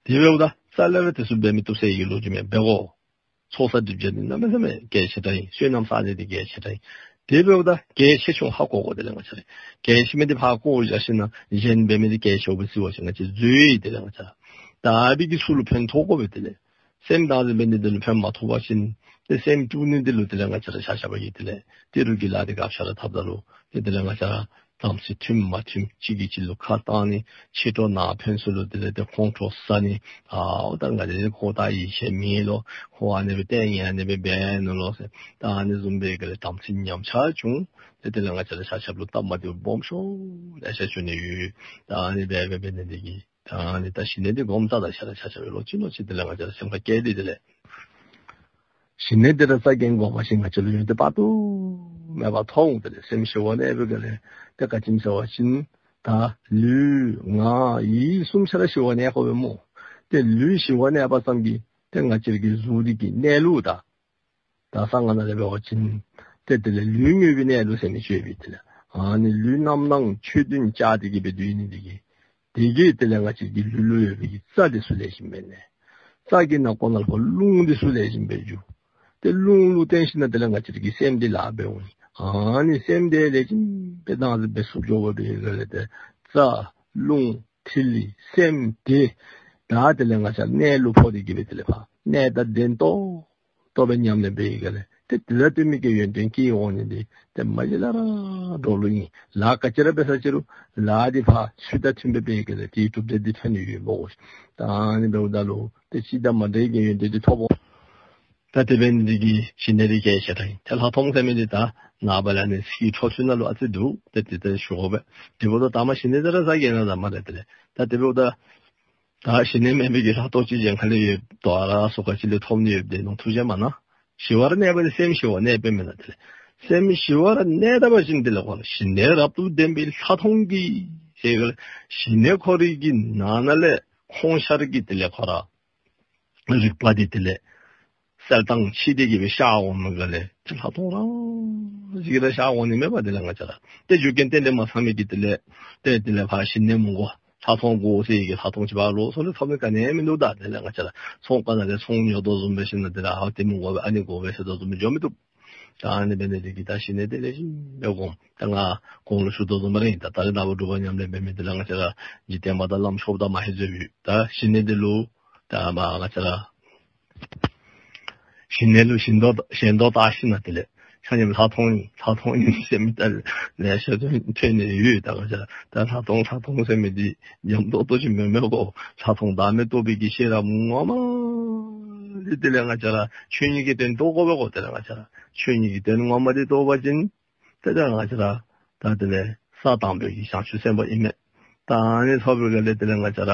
དེ་འབདཝ་ད་རྩ་ལས་ར་དེ་ཚུ་འབད་མི་བཏུབ་ཟེར་བའི་ལོ་རྒྱུས་མེད། འབད་དགོ། ཚོགས་བསགས་སྒྲིབ་སྦྱང་འདི་གནམ་མེད་ས་མེད་གལ་ཆེ་དྲགས་ཨིན། བསོད་ནམས་བསགས་ནི་འདི་གལ་ཆེ་དྲགས་ཨིན། དེ་འབདཝ་ད་གལ་ཆེ་ཆུང་ཧ་གོ་དགོ། དེ་ལས་ང་བཅས་ར་གལ་ཆེ་མི་འདི་ཕར་བཀོ་བཞག་ཞིན་ན་གཞན་འབད་མི་འདི་གལ་ཆེ་བོ་སྦེ་བརྩི་བ་ཅིན་ང་བཅས་འཛོལ་ཡི། དེ་ལས་ང་བཅས་ར་ད་འབད་གི་ཚུ་ལུ་ཕན་ཐོགས་དགོ་པས། དེ་ལས་སེམས་དྭངས་སུ་འབད་ནི་འདི་ལུ་ཕན་མ་ཐོགས་པ་ཅིན་ཏེ་སེམས་དཀྲུག་ནི་འདི་ལུ་དེ་ལས་ང་བཅས་ར་ཆ་ཁྱབ་ཀྱིས་དེ་ལས་ཏི་རུ་གི་ལཱ་འདི་ག་ཅི་ར་འཐབ་ད་ལུ་ཏེ་དེ་ལས་ང་བཅས་ར་དམ་ཚིག་མཐུན་མ་མཐུན་གཅིག་གིས་གཅིག་ལུ་ཁ་བཏང་ནི་ཕྱི་དྲོ་ནང་ཕན་ཚུན་ལུ་དེ་ལས་ཏེ་ཁོང་ཁྲོ་ཟ་ནི། ཨ་འོ་ད་ང་འདི་ཁོ་ད་ཡིད་ཆེས་མེད་ལོ། ཁོ་ཨ་ནི་སྦེ་བལྟ་ཡི་ཨ་ནི་སྦེ་འབད་ནུག་ལོ་ཟེར། ད་ཨ་ནི་བཟུམ་སྦེ་ག་ལས་དམ་ཚིག་ཉམས་ཆག་བྱུང་། ཏེ་དེ་ལས་ང་བཅས་ར་ཆ་ཁྱབ་ལུ་སྟབས་མ་བདེཝ་སྦོམ་ཤོས་ལེ་ཤ་བྱུང་ནི་ཡོད། ད་ཨ་ནི་སྦེ་འབད་འབད་ནི་འདི་གིས་ད་ཨ་ནི་ད་ཞི་གནས་འདི་སྒོམ་ད་ད་ཆ་ར་ཆ་ཁྱབ་ལོག་ཅི་ལོག་ཅི་དེ་ལས་ང་བཅས་ར་སེམས་ཁར་བསྐྱེད་དེ་དེ་ལས་ཞི་གནས་འདི་ར་རྩ་འགེངས་དགོ་པ་ཅིན་ང་བཅས་ལུ་ཡོན་ཏན་དཔག་ཏུ་མེད་པ་ཐོབ་འོང་། དེ་ལས་སེམས་ཞི་བ་གནས་པའི་སྒང་ལས་ཏེ་ག་ཅི་སྨོ་ཟེར་བ་ཅིན་ད་ལུས་ངག་ཡིད་གསུམ་ཆ་ར་ཞི་བ་གནས་དགོ་པས་སྨོ། ཏེ་ལུས་ཞི་བ་གནས་པ་ཙམ་གྱིས་ཏེ་ང་བཅས་ཀྱི་གཟུགས་འདི་གི་གནས་ལུགས་ད་ད་གསང་སྔགས་ནང་ལས་འབད་བ་ཅིན་ཏེ་དེ་ལས་ལུས་དངོས་པོའི་གནས་ལུགས་ཟེར་མི་ཅིག་ཡོད་པས། དེ་ལས་ཨ་ནི་ལུས་རྣམ་སྣང་ཆོས་བདུན་བཅའ་སྟེ་གི་སྦེ་སྡོད་ནི་འདི་གིས་དེ་གིས་དེ་ལས་ང་བཅས་ཀྱི་ལུས་ལུ་ཡོད་པའི་རྩ་འདི་ཚུ་ལེགས་ཤོམ་སྦེ་གནས། རྩ་གི་ནང་ཁོག་ནང་ལུ་རླུང་འདི་ཚུ་ལེགས་ཤོམ་སྦེ་རྒྱུ། ཏེ་རླུང་ལུ་བརྟེན་ཞིན་ན་དེ་ལས་ང་བཅས་ཀྱི་སེམས་འདི་ལཱ་འབད་འོང་། ཨ་ནི་སེམས་འདི་ལེགས་ཤོམ་སྦེ་དྭངས་སུ་འབད་ཚུགསཔ་འགྱོ་བ་འབད་བའི་སྒང་ལས་ཏེ་རྩ་རླུང་ཐིག་ལེ་སེམས་འདི་ད་དེ་ལས་ང་བཅས་གནས་ལུ་ཕོག་སྟེ་གི་སྦེ་དེ་ལས་ཕར་གནས་དང་ལྡན་ཏོག་ཏོ་སྦེ་ཉམས་ལེན་འབད་བའི་སྒང་ལས་ཏེ་དེ་ལས་ཏེ་མི་གི་ཡོན་ཏན་སྐྱེ་འོང་ནི་འདི་ཏེ་མ་གཞི་ལས་ར་འགྲོ་ལུགས་ཨིན། ལཱ་ག་ཅི་ར་འབད་ས་ཅི་རུང་ལཱ་འདི་ཕར་ཚུལ་དང་མཐུན་པ་འབད་བའི་སྒང་ལས་དེའི་གྲུབ་འབྲས་འདི་ཐོན་ནི་ཡོད་སྨོ། ད་ཨ་ནི་འབདཝ་ད་ལུ་ཏེ་ཅི་དང་མ་འདྲ་བའི་ཡོན་ཏན་འདི་ཐོབ་འོང་། ད་དེ་འབད་ནི་འདི་གིས་ཞི་གནས་འདི་གལ་ཆེ་དྲགས་ཨིན། ཏེ་ལྷག་མཐོང་ཟེར་མི་འདི་ད་ནངས་པ་ལས་ནི་ཚིག་འཕྲོ་མཐུད་ནང་ལུ་ཨ་ཙི་འདུག། ཏེ་དེ་ཏེ་ཞུ་དགོ་པས། དེ་འབདཝ་ད་ད་མ་ཞི་གནས་འདི་ར་རྩ་འགེངས་གནང་ད་སྨ་རེ། དེ་ལས་ད་དེ་འབདཝ་ད་ད་ཞི་གནས་མེད་པའི་གི་ལྷག་མཐོང་ཅིག་གཞན་ཁ་ལས་ཡོད་དོ་ཨ་ར་སོ་ག་ཅིག་ལས་ཐོབ་ནི་ཡོདཔ་དེ་ནང་ཐུགས་བཞེད་མ་གནང་། ཞི་བར་གནས་པ་ནི་སེམས་ཞི་བར་གནས་པས་མེན་ན། དེ་ལས་སེམས་ཞི་བར་གནས་ད་པ་ཅིན་དེ་ལས་ཁོ་ལུ་ཞི་གནས་རབ་ཏུ་ལྡན་པའི་ལྷག་མཐོང་གིས་ཟེར་ག་ལས་ཞི་གནས་ཁོ་རའི་གི་ནང་ན་ལས་ཁོང་ཤར་གྱི་དེ་ལས་ཁོ་ར་རིག་པ་འདི་དེ་ལས་གསལ་དྭངས་ཕྱེ་སྟེ་གི་སྦེ་ཤར་འོང་མི་ག་ལས་ཏེ་ལྷག་མཐོང་རང་བཞིན་གྱིས་ར་ཤར་འོང་ནི་མས་པ། དེ་ལས་ང་བཅས་ར་ཏེ་རྒྱུ་རྐྱེན་གཏན་ལས་མ་ཚང་མི་གིས་དེ་ལས་ཏེ་དེ་ལས་ཕར་ཞི་གནས་མི་དགོ་ལྷག་མཐོང་དགོ་ཟེར་གི་ལྷག་མཐོང་ཅིག་ཕར་ལོགས་སུ་ལས་ཐོབ་ནི་ག་ནི་ཡང་མིན་འདུག། ད་དེ་ལས་ང་བཅས་ར་ཚོང་ཁང་ནང་ལས་ཚོང་ཉོ་དོ་བཟུམ་འབད་ཞིན་ན་དེ་ལས་ཨ་དེ་མི་དགོ་པས་ཨ་ནི་དགོ་པས་ཟེར་དོ་བཟུམ་འགྱོ་མི་བཏུབ། ད་ཨ་ནི་འབད་ནི་འདི་གིས་ད་ཞི་གནས་འདི་ལེགས་ཤོམ་སྦེ་སྒོམ། ད་ང་གོང་ལུ་ཞུ་དོ་བཟུམ་ར་ཨིན། ད་ད་རེས་ནངས་པ་སྒྲུབ་པ་ཉམས་ལེན་འབད་མི་འདི་ལུ་ང་བཅས་ར་འཇིག་རྟེན་པ་དང་ལམ་ཤོརཝ་ད་མ་ཧེ་འཛོལ་ཡོད། ད་ཞི་གནས་འདི་ལུ་ད་མ་ང་བཅས་ར་ ཞི་གནས་ལུ་ཞེན་ལྟ་ཞེན་ལྟ་བཞག་ཞིནམ་ལས་དེ་ལས་ཆ་མཉམ་ལྷག་མཐོང་ཨིན་ལྷག་མཐོང་ཨིན་ཟེར་མི་ད་ལེ་ཤ་ཐོན་ནི་ཡོད། ད་ང་བཅས་ར་ད་ལྷག་མཐོང་ལྷག་མཐོང་ཟེར་མི་འདི་འཇམ་ཏོང་ཏོ་ཅིག་མེན་མས་གོ། ལྷག་མཐོང་བདག་མེད་རྟོགས་པའི་གི་ཤེས་རབ་ངོ་མ་འདི་དེ་ལས་ང་བཅས་ར་ཆོས་ཉིད་ཀྱི་དོན་རྟོགས་དགོ་པས་གོ། དེ་ལས་ང་བཅས་ར་ཆོས་ཉིད་ཀྱི་དོན་ངོ་མ་འདི་རྟོགས་པ་ཅིན་ཏེ་ད་ང་བཅས་ར་ད་དེ་ལས་ས་དང་པོའི་གི་བྱང་ཆུབ་སེམས་དཔའ་ཨིན་མས། ད་ཨ་ནི་ཐོབ་པའི་སྒང་ལས་དེ་ལས་ང་བཅས་ར་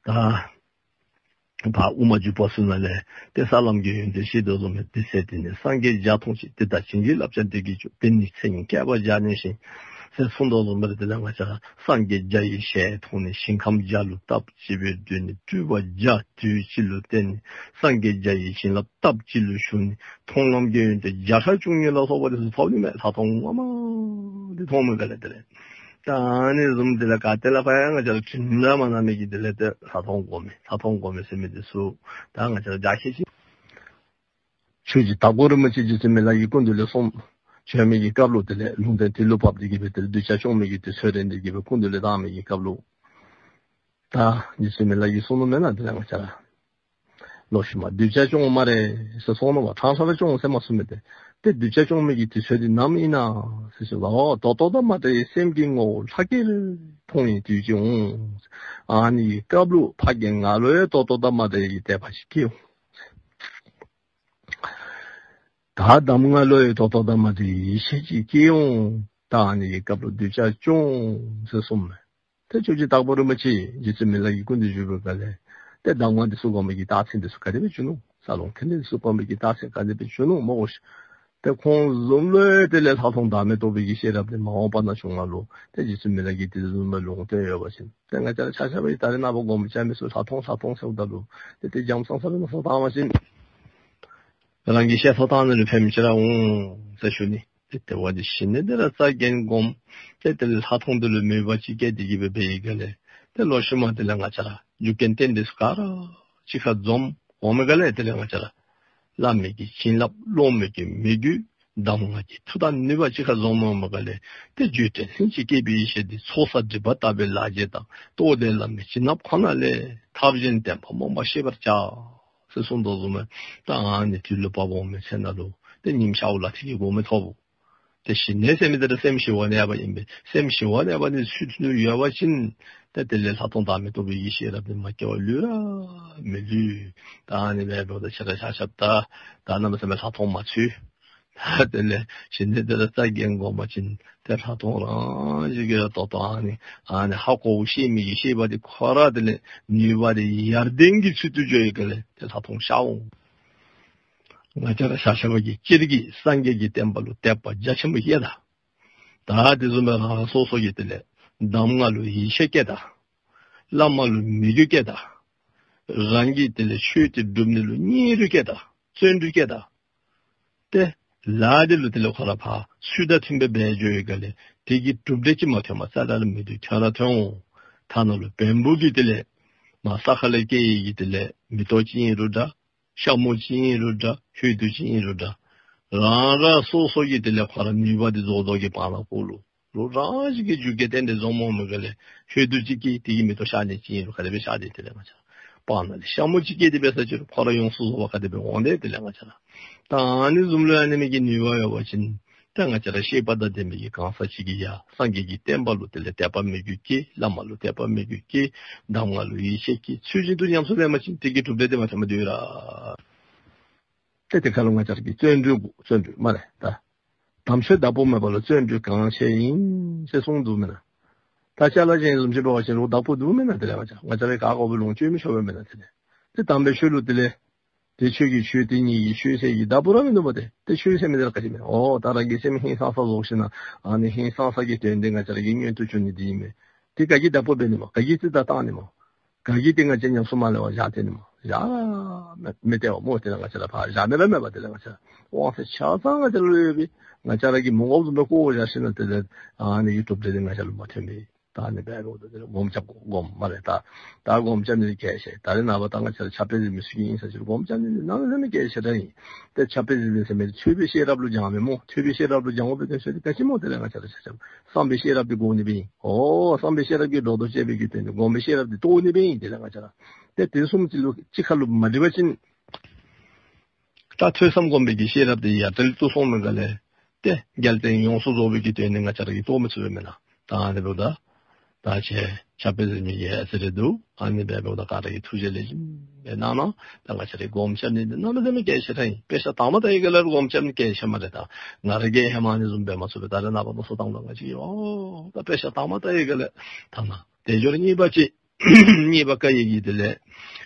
ད་ཕར་དབུ་མ་འཇུག་པ་ཚུ་ནང་ལས་ཏེ་ས་ལམ་གྱི་ཡོན་ཏན་བཤད་དོ་བཟུམ་སྦེ་དེ་ཚེ་དེ་ནས་སངས་རྒྱས་བརྒྱ་མཐོང་ཞིང་། དེ་དག་བྱིན་གྱིས་བརླབ་ཀྱང་བདེ་གིས་འགྲུབ། དེ་ནི་མཚན་ཉིད་བསྐལ་པ་བརྒྱ་ཉིད་བཞིན་ཟེར་གསུངས་དོ་བཟུམ་སྦེ་དེ་ལས་ང་བཅས་ར་སངས་རྒྱས་བརྒྱ་ཡི་ཞལ་མཐོང་ནས། ཞིང་ཁམས་བརྒྱ་ལུ་སྟབས་གཅིག་སྦེ་སྡོད་ནས་སྤྲུལ་པ་བརྒྱ་དུས་གཅིག་ལུ་བསྟན་ནས་སངས་རྒྱས་བརྒྱ་ཡི་བྱིན་རླབས་སྟབས་གཅིག་ལུ་ཞུགས་ནས་མཐོང་ལམ་གྱི་ཡོན་ཏན་བརྒྱ་ཕྲག་བཅུ་གཉིས་ལ་སོགས་པ་དེ་ཚུ་ཐོབ་ནི་མས། ལྷག་མཐོང་ངོ་མ་འདི་མཐོང་མི་ག་ལས་དེ་ལས་ད་ཨ་ནི་བཟུམ་དེ་ལས་ག་ཏེ་ལས་ཕར་ཡང་ང་བཅས་ར་དྲིན་ར་མ་གནང་མི་གི་དེ་ལས་ཏེ་ལྷག་མཐོང་སྒོམ་མི་ལྷག་མཐོང་སྒོམ་མི་ཟེར་མི་དེ་ཚུ་ད་ང་བཅས་ར་རྒྱ་ཆེ་ཅིག་ཆོས་རྗེ་དྭགས་པོ་རིན་པོ་ཆེ་རྗེ་བཙུན་མི་ལ་གི་སྐུ་མདུན་ལས་གསུངས་བྱོན་མི་གི་སྐབས་ལུ་དེ་ལས་ལུང་བསྟན་དུས་ལུ་བབས་ཏེ་གི་སྦེ་དེ་ལས་གདུལ་བྱ་སྐྱོང་མི་གི་དུས་ཚོད་རན་ཏེ་གི་སྦེ་སྐུ་མདུན་ལས་བཏང་མི་གི་སྐབས་ལུ་ད་རྗེ་བཙུན་མི་ལ་གིས་གསུངས་ནུག་མེན་ན། དེ་ལས་ང་བཅས་ར་ལོག་ཤུལ་མ་གདུལ་བྱ་སྐྱོང་སྨ་རེ་ཟེར་གསུངས་ནུག་པ། ཕྲང་ཕྲང་ར་སྐྱོང་ཟེར་མ་གསུངས་མས་ཏེ། ཏེ་གདུལ་བྱ་སྐྱོང་མི་གི་དུས་ཚོད་འདི་ནམ་ཨིན་ན་ཟེར་ཞུ་བ། ཨོ་ད་ལྟོ་དང་མ་འདྲ་བའི་སེམས་ཀྱི་ངོ་བོ་ལྷག་གེར་མཐོང་བའི་དུས་ཅིག་འོང་། ཨ་ནི་གི་སྐབས་ལུ་ཕ་རྒན་ང་ལུ་ཡང་ད་ལྟོ་དང་མ་འདྲ་བའི་དད་པ་ཞིག་སྐྱེ་འོང་། ད་གདམས་ངག་ལུ་ཡང་ད་ལྟོ་དང་མ་འདྲ་བའི་ཡིད་ཆེས་ཅིག་སྐྱེ་འོང་། ད་ཨ་ནི་གི་སྐབས་ལུ་གདུལ་བྱ་སྐྱོང་ཟེར་གསུངས་མས། ཏེ་ཆོས་རྗེ་དྭགས་པོ་རིན་པོ་ཆེ་རྗེ་བཙུན་མི་ལ་གི་སྐུ་མདུན་བཞུགས་པའི་སྐབས་ལས་ཏེ་གདམས་ངག་འདི་ཚུ་སྒོམ་མི་གི་རྟགས་མཚན་འདི་ཚུ་ག་དེ་སྦེ་བྱུང་ནུག། ས་ལོང་ཐེམ་འདི་ཚུ་སྒོམ་མི་གི་རྟགས་མཚན་ག་དེ་སྦེ་བྱུང་ནུག་སྨོ་གོ་ཤིག། ཏེ་ཁོང་བཟུམ་ལུ་ཡང་དེ་ལས་ལྷག་མཐོང་བདག་མེད་རྟོགས་པའི་གི་ཤེས་རབ་འདི་མ་འོངས་པ་ན་འབྱུང་བ་ལུ་ཏེ་རྗེ་བཙུན་མི་ལ་གིས་དེ་བཟུམ་སྦེ་ལུང་བསྟན་ཡོད་པ་ཅིན་ཏེ་ང་བཅས་ར་ཆ་ཁྱབ་ཀྱིས་ད་རེས་ནངས་པ་སྒོམ་རྐྱབ་མི་ཚུ་ལྷག་མཐོང་ལྷག་མཐོང་ཟེརཝ་ད་ལུ་ཏེ་དེ་རྒྱམ་ཚང་ས་སྦེ་མནོ་བསམ་བཏང་བ་ཅིན་རང་གི་བཤད་ཐོ་བཏང་ནི་ལུ་ཕན་མི་ཆེ་ར་འོང་ཟེར་ཞུ་ནི། ཏེ་དེ་བ་འདི་ཞི་གནས་འདི་ར་རྩ་འགེངས་སྒོམ་སྟེ་དེ་ལས་ལྷག་མཐོང་འདི་ལུ་མོས་པ་ཅིག་སྐྱེས་ཏེ་གི་སྦེ་འབད་བའི་སྒང་ལས་ཏེ་ལོག་ཤུལ་མ་དེ་ལས་ང་བཅས་ར་རྒྱུ་རྐྱེན་རྟེན་འབྲེལ་ཚུ་ག་ར་གཅིག་ཁར་འཛོམས་འོང་མི་སྒང་ལས་དེ་ལས་ང་བཅས་ར་བླ་མའི་གི་བྱིན་རླབས་སློབ་མའི་གི་མོས་གུས་གདམས་ངག་གི་མཐུ་དང་ནུས་པ་གཅིག་ཁར་འཛོམས་འོང་མི་སྒང་ལས་ཏེ་རྒྱུ་རྐྱེན་ལྷན་ཅིག་སྐྱེས་པའི་ཡེ་ཤེས་འདི་ཚོགས་བསགས་སྒྲིབ་པ་དག་པའི་ལག་རྗེས་དང་། རྟོགས་ལྡན་བླ་མའི་བྱིན་རླབས་ཁོ་ན་ལས། ཐབས་གཞན་བསྟན་པ་རྨོངས་པ་ཤེས་པར་བྱ། ཟེར་གསུངས་དོ་བཟུམ་སྦེ་ད་ཨ་ནི་དུས་ལུ་བབ་འོང་མི་ཚེ་ནང་ལུ་ཏེ་ཉིམ་ཤརཝ་ལ་ཐིག་གི་གོ་མི་ཐོབ། ཏེ་ཞི་གནས་ཟེར་མི་འདི་ར་སེམས་ཞི་བ་གནས་པ་ཨིན་པས། སེམས་ཞི་བ་གནས་པ་འདི་ཚུད་ནུག་ཡོད་པ་ཅིན་ཏེ་དེ་ལས་ལྷག་མཐོང་བདག་མེད་རྟོགས་པའི་གི་ཤེས་རབ་འདི་མ་སྐྱེ་བར་ལུས་ར་མི་ལུས། ད་ཨ་ནི་སྦེ་འབདཝ་ད་ཆ་ར་ཆ་ཁྱབ་ད་ད་གནམ་མེད་ས་མེད་ལྷག་མཐོང་མ་ཚུད། ད་དེ་ལས་ཞི་གནས་འདི་ར་རྩ་འགེངས་སྒོམ་པ་ཅིན་ཏེ་ལྷག་མཐོང་རང་བཞིན་གྱིས་ར་ཏོག་ཏོ་ཨ་ནི་ཨ་ནི་ཧ་གོ་ཤེས་མི་གི་ཤེས་པ་འདི་ཁོ་ར་དེ་ལས་ནུས་པ་འདི་ཡར་ལྡན་གྱི་ཚུལ་དུ་འགྱོ་བའི་སྒང་ལས་ཏེ་ལྷག་མཐོང་ཤར་འོང་། ང་བཅས་ར་ཆ་ཁྱབ་ཀྱིས་སྤྱིར་གྱིས་སངས་རྒྱས་ཀྱི་བསྟན་པ་ལུ་དད་པ་རྒྱ་ཆེན་པོ་བསྐྱེད་ད། ད་དེ་བཟུམ་སྦེ་རང་རང་སོ་སོ་གིས་དེ་ལས་གདམས་ངག་ལུ་ཡིད་ཆེས་བསྐྱེད་ད། བླ་མ་ལུ་མོས་གུས་བསྐྱེད་ད། རང་གིས་དེ་ལས་ཆོས་དེ་སྒྲུབ་ནི་ལུ་སྙིང་རུས་བསྐྱེད་ད། བརྩོན་འགྲུས་བསྐྱེད་ད། ཏེ་ལཱ་འདི་ལུ་དེ་ལས་ཁོ་ར་ཕར་ཚུད་ད་ཐོན་སྦེ་འབད་འགྱོ་བའི་སྒང་ལས་དེ་གི་གྲུབ་འབྲས་ཅིག་མ་ཐོན་པར་རྩ་ལས་མི་སྡོད། ཐོན་ར་ཐོན་འོང་། ཐ་ན་ལུ་བེམ་པོ་གི་དེ་ལས་མར་ས་ཁ་ལས་སྐྱེ་ཡི་གི་དེ་ལས་མེ་ཏོག་ཅིག་ཨིན་རུང་འདྲ། ཤ་མོ་ཅིག་ཨིན་རུང་འདྲ། ཧོད་དུ་ཅིག་ཨིན་རུང་འདྲ། རང་རང་སོ་སོ་གི་དེ་ལས་ཁོ་ར་ནུས་པ་འདི་རྫོགས་རྫོགས་ཀྱི་བར་ན་ཁོ་ལུ་ལུ་རང་བཞིན་གྱིས་རྒྱུ་རྐྱེན་རྟེན་འབྲེལ་འཛོམས་འོང་མི་སྒང་ལས་ཧོད་དུ་ཅིག་གིས་དེ་གི་མེ་ཏོག་ཤ་ནི་ཅིག་ཨིན་རུང་ག་དེ་སྦེ་ཤར་ཏེ་དེ་ལས་ང་བཅས་ར་བར་ན་ལས་ཤ་མོ་ཅིག་སྐྱེས་ཏེ་འབད་ས་ཅིག་རུང་ཁོ་ར་ཡོངས་སུ་རྫོགས་པ་ག་དེ་སྦེ་འོང་དེ་དེ་ལས་ང་བཅས་ར་ད་ཨ་ནི་བཟུམ་ལུ་ཨ་ནི་མི་གི་ནུས་པ་ཡོད་པ་ཅིན་ད་ང་བཅས་ར་ཤེས་པ་དང་ལྡན་པའི་གི་གང་ཟག་ཅིག་གིས་ཡང་སངས་རྒྱས་ཀྱི་བསྟན་པ་ལུ་དེ་ལས་དད་པ་མོས་གུས་བསྐྱེད། བླ་མ་ལུ་དད་པ་མོས་གུས་བསྐྱེད། གདམས་ངག་ལུ་ཡིད་ཆེས་བསྐྱེད། ཚུལ་བཞིན་དུ་ཉམས་སུ་ལེན་པ་ཅིན་དེ་གི་གྲུབ་འབྲས་དེ་མ་ཐོནམ་འདུག་ར། ཏེ་དེ་ཁར་ལུ་ང་བཅས་ར་གིས་བརྩོན་འགྲུས་དགོ། བརྩོན་འགྲུས་སྨ་རེ་ད། དམ་ཆོས་བདག་པོ་མེད་པ་ལ་བརྩོན་འགྲུས་གང་ཆེ་ཡིན་ཟེར་གསུངས་འདུག་མེན་ན། ད་ཅ་ལ་ཅན་བཟུམ་ཅིག་འབད་བ་ཅིན་རོགས་བདག་པོ་འདུག་མེན་ན། དེ་ལས་ང་བཅས་ང་བཅས་ར་གིས་ག་དགོ་པའི་ལོངས་སྤྱོད་མི་ཆོག་པས་མེན་ན། དེ་ལས་ཏེ་དམ་པའི་ཆོས་ལུ་དེ་ལས་ཏེ་ཆོས་ཀྱི་ཆོས་དེ་ཉིད་ཀྱི་ཆོས་ཟེར་གྱི་བདག་པོ་ར་མིན་འདུག་པ། ཏེ་ཏེ་ཆོས་ཟེར་མི་དེ་ར་ག་ཅི་མེན། ཨོ་ད་རང་གི་སེམས་ཧིང་སངས་ས་རྫོགས་ཞིནམ་ལས་ཨ་ནི་ཧིང་སངས་ས་གི་དོན་དེ་ང་བཅས་ར་གི་མངོན་དུ་གྱུར་ནི་དེ་ཨིན་མས། དེ་ག་གིས་བདག་པོ་འབད་ནི་སྨོ། ག་གིས་རྩིས་བདའ་བཏང་ནི་སྨོ། ག་གིས་དེ་ང་བཅས་ཉམས་སུ་མ་ལེན་པར་བཞག་སྡོད་ནི་སྨོ། བཞག་མི་མི་སྟེར་བ་སྨོ། དེ་ལས་ང་བཅས་ར་ཕར་བཞག་ནི་ར་མེད་པ། དེ་ལས་ང་བཅས་ར་དབང་ཚད་ཆ་ཚང་ང་བཅས་ར་ལུ་ཡོད་པས། ང་བཅས་ར་གིས་མི་དགོཔ་བཟུམ་སྦེ་བཀོ་བཞག་ཞིནམ་ལས་དེ་ལས་ཨ་ནི་གི་གྲུབ་འབྲས་དེ་ང་བཅས་ལུ་མ་ཐོན་པས། ད་ཨ་ནི་འབད་འོང་དོ། དེ་ལས་སྒོམ་རྐྱབ་དགོ། སྒོམ་སྨ་རེ་ད། ད་སྒོམ་རྐྱབ་ནི་གལ་ཆེ། ད་རེས་ནངས་པ་ད་ང་བཅས་ར་ཕྱག་དཔེ་གཟིགས་མི་ཚུ་གིས་ཨིན་ས་ཅིག་སྒོམ་རྐྱབ་ནི་གནམ་མེད་ས་མེད་གལ་ཆེ་དྲགས་ཨིན། ཏེ་ཕྱག་དཔེ་གཟིགས་ཟེར་མི་ཐོས་པའི་ཤེས་རབ་ལུ་སྦྱང་མི་སྨོ། ཐོས་པའི་ཤེས་རབ་ལུ་སྦྱང་དགོ་པའི་དོན་ཤོས་དེ་ག་ཅི་སྨོ། དེ་ལས་ང་བཅས་ར་ཆ་ཁྱབ་བསམ་པའི་ཤེས་རབ་དེ་དགོ་ནི་སྦེ་ཨིན། ཨོ་བསམ་པའི་ཤེས་རབ་ཀྱིས་སྒྲོ་འདོགས་བཅད་པའི་གི་དོན་དེ་སྒོམ་པའི་ཤེས་རབ་དེ་རྟོགས་ནི་སྦེ་ཨིན། དེ་ལས་ང་བཅས་ར་ཏེ་དེ་གསུམ་གཅིག་ལུ་གཅིག་ཁར་ལུ་མ་འགྲིག་པ་ཅིན་ ད་ཐོས་བསམ་སྒོམ་པའི་གི་ཤེས་རབ་དེ་ཡར་དྲན་དུ་སོང་མི་ག་ལས་ཏེ་རྒྱལ་མཚན་ཡོངས་སུ་རྫོགས་པའི་གི་དོན་ནི་ང་བཅས་ར་གིས་རྟོགས་མི་ཚུགས་པས་མེན་ན། ད་ཨ་ནི་འབདཝ་ད་ད་ཁྱེད་ཆ་དཔེ་ཟེར་མི་གི་ཨ་ཙི་རེ་འདུག། ཨ་ནི་འབདཝ་ད་ག་ར་གིས་ཐུགས་རྗེ་ལེགས་ཤོམ་སྦེ་གནང་གནང་། ད་ང་བཅས་ར་སྒོམ་རྐྱབ་ནི་འདི་གནམ་མེད་ས་མེད་གལ་ཆེ་དྲགས་ཨིན། དཔེ་ཆ་དང་པ་དང་པ་གི་ལས་སྒོམ་རྐྱབ་ནི་གལ་ཆེ་སྨ་རེ། ད་ང་ར་གིས་ཧེ་མ་ཨ་ནི་བཟུམ་འབད་མ་ཚུགས་པས། ད་རེས་ནངས་པ་མནོ་བསམ་བཏངམ་ད་ང་བཅས་ཀྱིས་ཨོ་ད་དཔེ་ཆ་དང་པ་དང་པ་གི་ལས་ད་ན་དལ་འབྱོར་རྙེད་པ་ཅིག། རྙེད་པ་ག་ཡི་གི་དེ་ལས་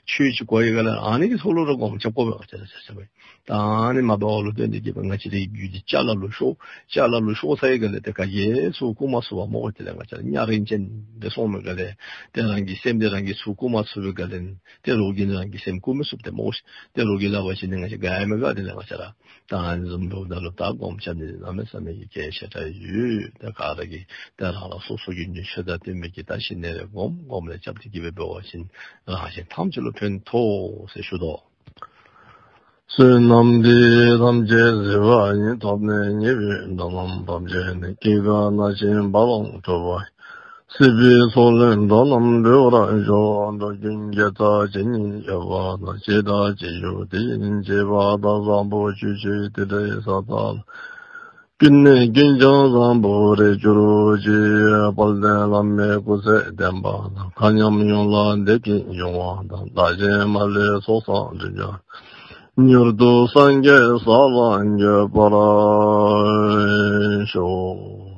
ཆོས་ཅིག་གོ་ཡི་ག་ལས་ཨ་ནི་གི་ཐོག་ལུ་ར་སྒོམ་རྐྱབ་དགོ་པས། ང་བཅས་ར་ཆ་ཁྱབ་ཀྱིས་ད་ཨ་ནི་མ་འབད་བ་ལུ་བརྟེན་ཏེ་གིས་སྦེ་ང་བཅས་རའི་རྒྱུད་འདི་ཅ་ལ་ལུ་ཤོར། ཅ་ལ་ལུ་ཤོར་ཚར་ཡི་ག་ལས་ཏེ་ག་གིས་ཚུར་བཀུག་མ་ཚུགས་པས་སྨོ། དེ་ལས་ང་བཅས་ར་ཉ་རིན་ཅན་སྦེ་སོང་མི་ག་ལས་ཏེ་རང་གི་སེམས་འདི་རང་གིས་ཚུར་བཀུག་མ་ཚུགས་པའི་ག་ལས་ཏེ་རོགས་ཀྱིས་རང་གི་སེམས་བཀུག་མི་ཚུགས་ཏེ་སྨོ་ཤིག། ཏེ་རོགས་ཀྱིས་སླབ་པ་ཅིན་ནི་ང་བཅས་དགའ་ཡང་མི་དགའ། དེ་ལས་ང་བཅས་ར་ད་ཨ་ནི་བཟུམ་འབདཝ་ད་ལུ་ད་སྒོམ་རྐྱབ་ནི་འདི་གནམ་མེད་ས་མེད་ཀྱི་གལ་ཆེ་དྲགས་ཡོད། ད་ག་ར་གིས་ད་རང་རང་སོ་སོ་གི་ནུས་ཤུགས་དང་བསྟུན་མི་གིས་ད་ཤི་ནས་རེ་སྒོམ་སྒོམ་རེ་རྐྱབ་སྟེ་གིས་སྦེ་འབད་བ་ཅིན་རང་གཞན་ཐམས་ཅད་ལུ་ཕན་ཐོགས་ཟེར་ཞུ་དོ། བསོད་ནམས་འདི་ཡིས་ཐམས་ཅད་གཟིགས་པ་ཉིད། ཐོབ་ནས་ཉེས་པའི་དགྲ་རྣམས་ཕམ་བྱས་ནས། སྐྱེ་རྒ་ན་འཆིའི་རྦ་ཀློང་འཁྲུགས་པ་ཡི། སྲིད་པའི་མཚོ་ལས་འགྲོ་རྣམས་སྒྲོལ་བར་ཤོག། འགྲོ་ཀུན་དགེ་རྩ་ཇི་སྙེད་བསགས་པ་དང་། བྱས་དང་བྱེད་འགྱུར་དེ་བཞིན་བྱེད་པ་དག། བཟང་པོ་ཇི་བཞིན་དེ་འདྲའི་ས་དག་ལ། ཀུན་ནས་ཀུན་ཀྱང་བཟང་པོར་རེག་གྱུར་ཅིག། དཔལ་ལྡན་བླ་མའི་སྐུ་ཚེ་བརྟན་པ་དང་། མཁའ་མཉམ་ཡོངས་ལ་བདེ་སྐྱིད་འབྱུང་བ་དང་། བདག་གཞན་མ་ལུས་ཚོགས་བསགས་འབྱོར་འབྱོར། མྱུར་དུ་སངས་རྒྱས་ས་ལ་འགོད་པར་ཤོག།